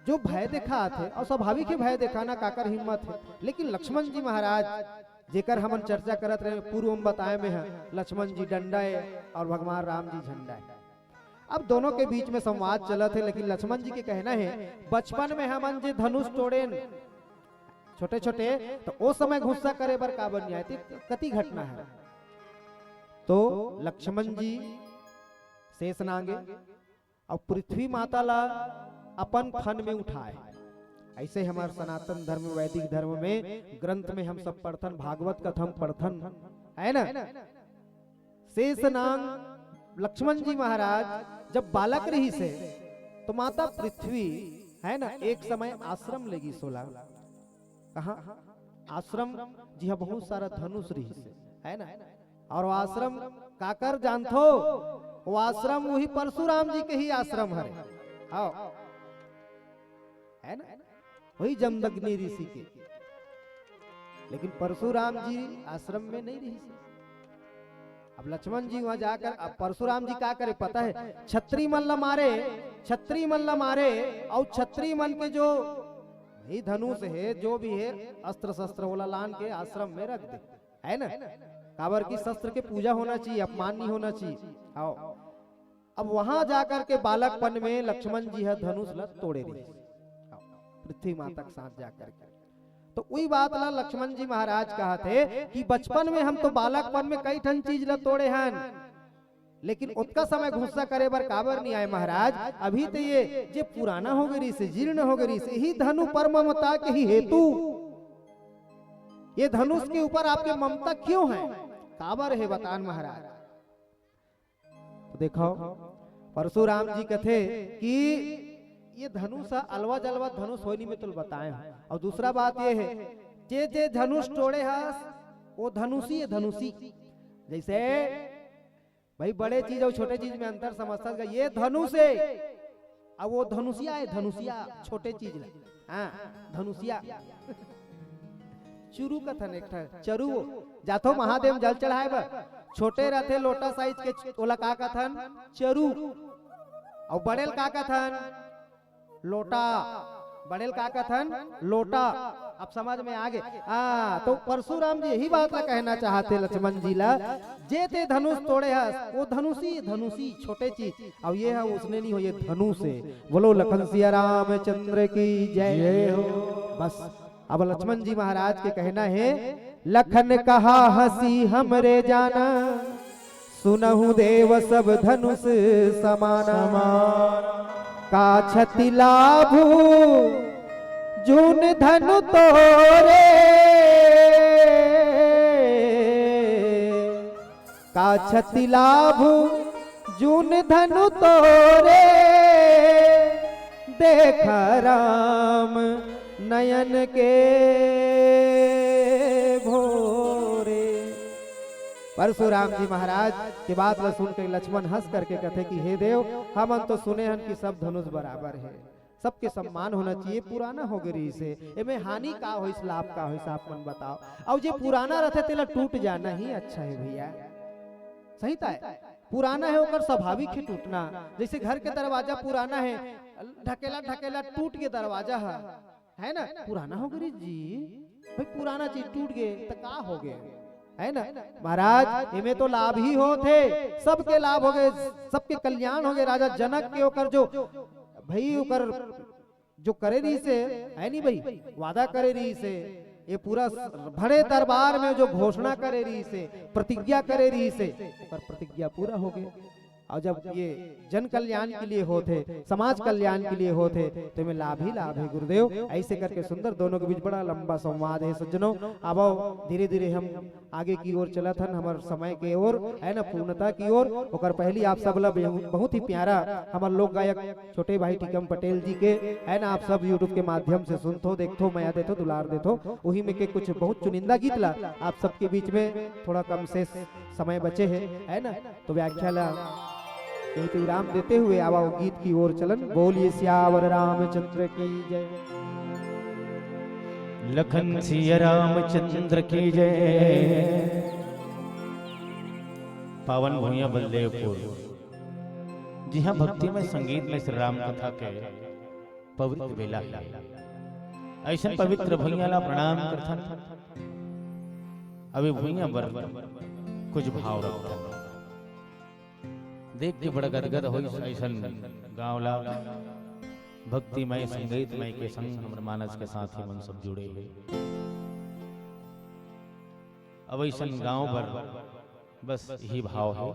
जो भय दिखात हे, और स्वाभाविक हे भय दिखाना, काकर हिम्मत हे, लेकिन लक्ष्मण जी महाराज, जेकर हमन चर्चा करत रहे, पूर्व में बताए में हे, लक्ष्मण जी डंडा हे और भगवान राम जी झंडा हे। अब दोनों के बीच में संवाद चलत हे, लेकिन लक्ष्मण जी के कहना हे, बचपन में हमन जे धनुष तोड़ेन छोटे छोटे, तो ओ समय गुस्सा करे बर का बन जाए, ते कति घटना हे। तो लक्ष्मण जी शेष नांगे, अउ पृथ्वी माता ला अपन फन में उठाए। ऐसे हमर सनातन धर्म, वैदिक धर्म में, ग्रंथ में हम सब पढ़थन, भागवत कथा हम पढ़थन, है ना? शेष नांग लक्ष्मण जी महाराज जब बालक रहिस हे, तो माता पृथ्वी, है ना, एक समय आश्रम ले गिस ओला। कहाँ? आश्रम जी, हाँ, बहुत सारा धनुष रहिस हे, है ना? और वो आश्रम काकर जानथो? वो आश्रम वही परशुराम जी के ही आश्रम हरे। हाँ, है ना, वही जमदग्नि ऋषि के। लेकिन परशुराम जी आश्रम में नहीं रहिस हे। अब लक्ष्मण जी वहां जाकर, अब परशुराम जी का करे पता है? छत्री मन ला मारे, छत्री मन ला मारे, और छत्री मन के जो भी धनुष है, जो भी है, अस्त्र शस्त्र, ओला लान के आश्रम में रख दे, है ना? काबर कि शस्त्र के पूजा होना चाहिए, अपमान नहीं होना चाहिए। आओ, अब वहां जाकर के बालकपन में लक्ष्मण जी ह धनुष ल तोड़े रहिस, आओ, पृथ्वी माता के साथ जाकर के। तो उही बात ला लक्ष्मण जी महाराज कहत हे कि बचपन में हम तो, बालकपन में कई ठन चीज ल तोड़े हन, लेकिन ओतका समय गुस्सा करे बर काबर नहीं आए महाराज? अभी तो ये जे पुराना हो गए रहिस हे, जीर्ण हो गए रहिस हे, यही धनु पर ममता के ही हेतु, ये धनुष के ऊपर आपके ममता क्यों है? काबर है बतान महाराज? तो देखो, परशुराम जी कथे कि ये धनुष ह अलवा जलवा धनुष होय नहीं, मैं तुल बताए हूं। और दूसरा बात ये है, जे जे धनुष तोड़े हस, वो धनुषी है, धनुषी। जैसे भाई, बड़े चीज और छोटे चीज में अंतर समझता है। ये धनुष है, अब वो धनुषिया है, धनुषिया, छोटे चीज ला। हाँ, धनुषिया। चुरू कथन एक ठा, चरू। जाथो महादेव जल चढ़ाए बर, छोटे रहथे लोटा साइज के, ओला का कथन? चरू। और बड़े ल का कथन? लोटा। बड़े ल का कथन? लोटा। अब समझ में आ गे। हाँ, तो परशुराम जी यही बात ला कहना चाहते लक्ष्मण जी ला, जे ते धनुष तोड़े हस, वो धनुषी, धनुषी, छोटे चीज। अब ये है, उसने नहीं हो, ये धनुष है। बोलो लखन सिया रामचंद्र की जय। जय हो। बस, अब लक्ष्मण जी महाराज के कहना है, लखन कहा हंसी हमरे जाना, सुनहु देव सब धनुष समाना। का क्षति लाभू जून धनु तोरे, का क्षति लाभू जून धनु तोरे, देख राम नयन के भोरे। परशुराम जी महाराज के बात ला सुन के लक्ष्मण हंस करके कथे कि हे देव, हमन तो सुने हन कि सब धनुष बराबर है, सबके सम्मान होना चाहिए। पुराना हो गए रहिस हे, एमे हानि का होइस, लाभ का होइस, आप मन बताओ। अउ जे पुराना रहथे तेला टूट जाना ही अच्छा है भैया, सही ताय। पुराना है, ओकर स्वाभाविक है टूटना। जैसे घर के दरवाजा पुराना है, ढकेला ढकेला टूट के दरवाजा है, है ना, पुराना हो गए जी। भाई, पुराना चीज टूट गए तो का हो गए, है ना? महाराज, एमे तो लाभ ही होत हे, सबके लाभ हो गए, सबके कल्याण हो गए। राजा जनक के ओकर जो, भाई, ओकर जो करे रहिस हे, है नहीं भाई, वादा करे रहिस हे, ये पूरा बड़े दरबार में जो घोषणा करे रहिस हे, प्रतिज्ञा करे रहिस हे, पर प्रतिज्ञा पूरा हो गए। और जब ये जन कल्याण के लिए होत हे, समाज कल्याण के लिए होत हे, तो एमे लाभ ही लाभ हे गुरुदेव। ऐसे करके सुंदर दोनों के बीच बड़ा लंबा संवाद है सज्जनों। अब धीरे धीरे हम आगे की ओर चलत हन, हमर समय के ओर, है ना, पूर्णता की ओर। ओकर पहली आप सब ला बेहू-, बहुत ही प्यारा हमर लोक गायक छोटे भाई टीकम पटेल जी के, है ना, आप सब YouTube के माध्यम से सुनथो, देखथो, मया देथो, दुलार देथो, वही में के कुछ बहुत चुनिंदा गीत ला आप सबके बीच में थोड़ा कम से समय बचे है, है ना, तो व्याख्या ला यहीं पे विराम देते हुए आवा वो गीत की ओर चलन। बोलिए सियावर रामचंद्र की जय। लखन सिया रामचंद्र की जय। पावन भुइयां बलदेवपुर, जिहां भक्तिमय संगीत में श्री राम कथा के पवित्र बेला हे। अइसन पवित्र भुइयां ला प्रणाम करथन। अभी भुइयां बर कुछ भाव रखथन। देख के बड़ा गदगद होइस अइसन गांव ला। भक्तिमय संगीतमय के संग हमर मानस के साथी मन सब जुड़े हे। अब अइसन गांव बर बस यही भाव हे।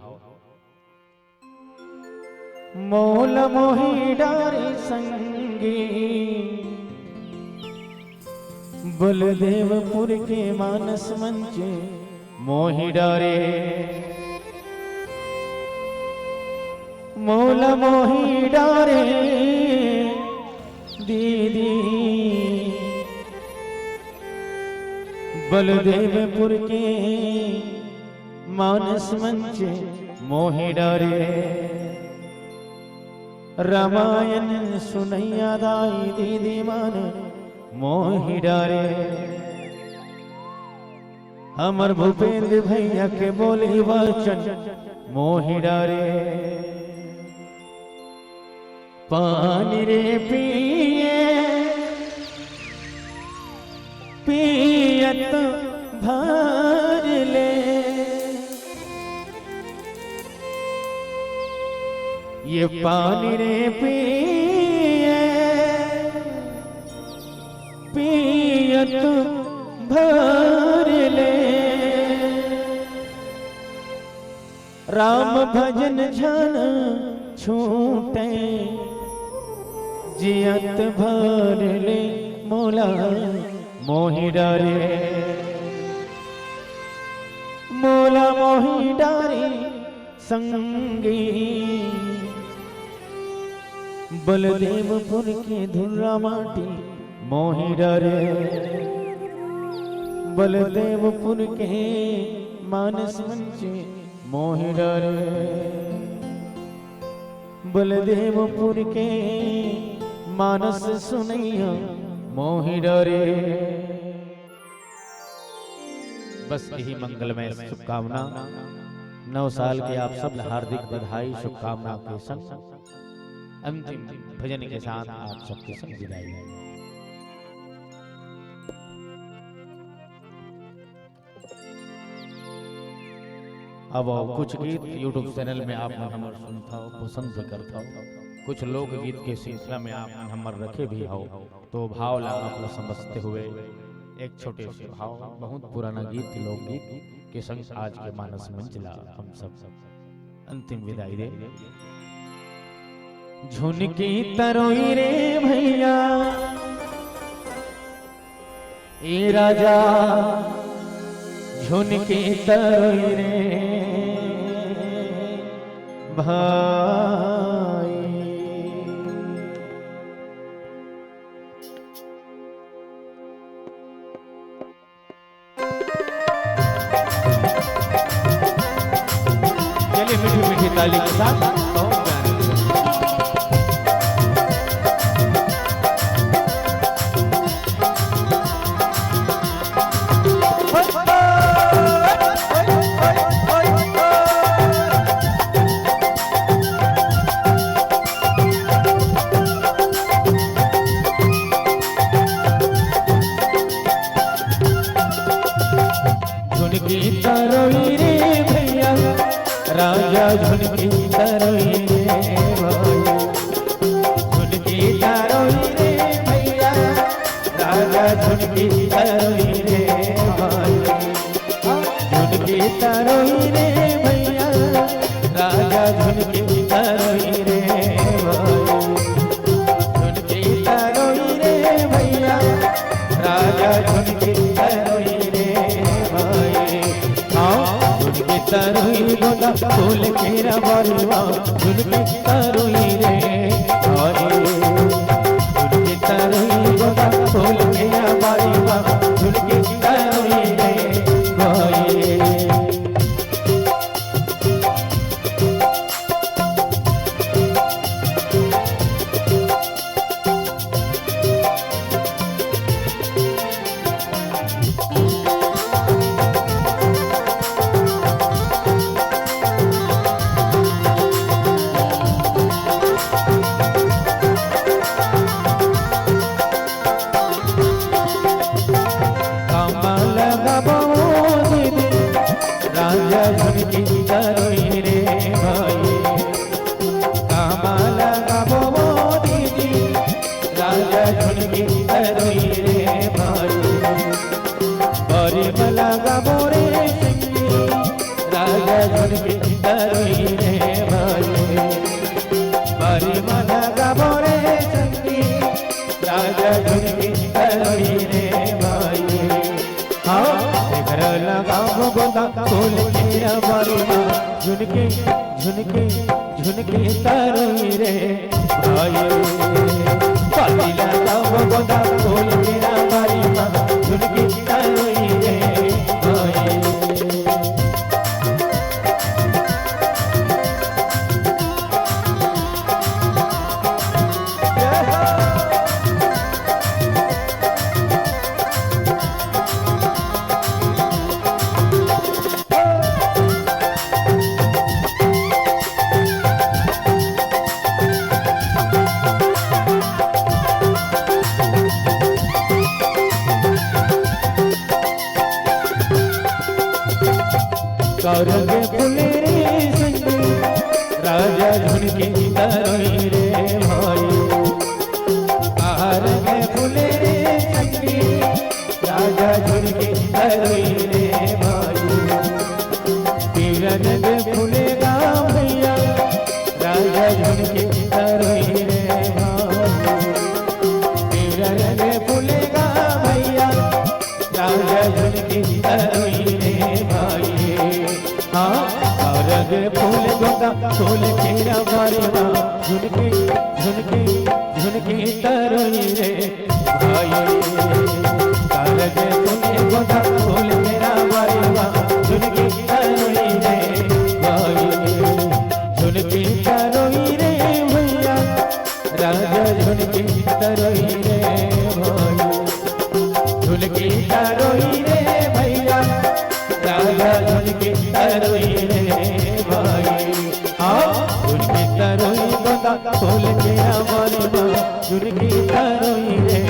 मोला मोहि डारे संगी, बलदेवपुर के मानस मंच मोहि डारे। मोला मोहि डारे दीदी, बलदेवपुर के मानस मंच मोहि डारे। रामायण सुनइया दाई दीदी मन मोहि डारे। हमर भूपेंद्र भैया के बोली वचन मोहि डारे। पानी रे पिए पियत भर ले, ये पानी रे पिए पियत भर ले। राम भजन झन छूटे, जियत भर ले मोला मोहि डारे। मोला मोहि डारे संगी, बलदेवपुर के धुर्रा माटी मोहि डारे। बलदेवपुर के मानस मंच मोहि डारे। बलदेवपुर के मानस सुनइया मोहि डारे। बस यही मंगलमय शुभकामना, नव साल के आप सब ला हार्दिक बधाई, शुभकामना के संग अंतिम भजन के साथ आप सबके संग विदाई। अब कुछ गीत YouTube चैनल में आप मन हमर सुनथव, पसंद भी करथव। कुछ लोकगीत के सिलसिला में आप मन हमर रखे भी हव, तो भाव ला आप ला समझते हुए एक छोटे से भाव, बहुत पुराना गीत, लोकगीत के संग आज के मानस मंच ला हम सब अंतिम विदाई दे। झुनकी तरोई रे भैया, ए राजा, झुनकी तरोई रे भाई। चलिए मीठी मीठी ताली के साथ बहुत प्यारे। झुनकी तरोई रे भैया, राजा झुनकी तरोई रे भाई। झुनकी तरोई रे भैया, राजा झुनकी तरोई रे भाई। झुनकी तरोई रे भैया, राजा झुनकी तरोई रे भाई। झुनकी तरोई रे भैया, राजा झुनकी तरोई रे भाई। हाँ, झुनकी तरोई गोदा फूल के रबरुआ, झुनकी तरोई रे भाई। झुनकी तरोई गोदा फूल के रबरुआ, झुनकी तरोई रे भाई। झुनकी तरोई रे भाई, पातिला तब गोदा फूल केरा बारी मा, झुनकी तरोई रे भाई। करगे फूले रे संगी, राजा झुनकी तरोई रे भाई। करगे फूले रे संगी, राजा झुनकी तरोई रे भाई। पिवरा रंग फूले गा भैया, राजा झुनकी तरोई रे भाई। पिवरा रंग फूले गा भैया, राजा झुनकी तरोई रे भाई। हाँ, करगे फूल गोदा फूल केरा बारी मा, झुनकी, झुनकी, झुनकी तरोई रे भाई। करगे फूल गोदा फूल केरा बारी मा, झुनकी तरोई रे भाई। झुनकी तरोई रे भैया, राजा झुनकी तरोई रे भाई। झुनकी तरोई रे भैया, राजा झुनकी तरोई रे भाई। हाँ, झुनकी तरोई गोदा फूल केरा बारी मा, झुनकी तरोई रे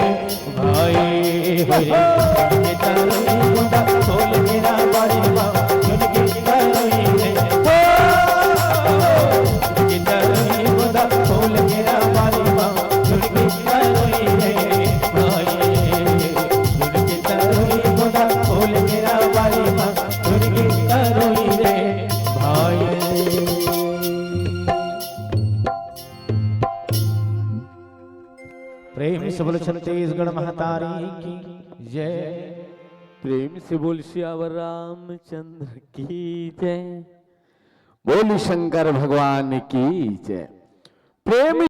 भाई। हो रे, झुनकी तरोई गोदा फूल केरा बारी मा, झुनकी तरोई रे। हो, झुनकी तरोई गोदा फूल केरा बारी मा, झुनकी तरोई रे भाई। झुनकी तरोई गोदा फूल केरा बारी मा, झुनकी तरोई रे भाई। प्रेम से बोलो छत्तीसगढ़ महतारी की जय। प्रेम से बोल सियावर रामचंद्र की जय। बोल शंकर भगवान की जय। प्रेम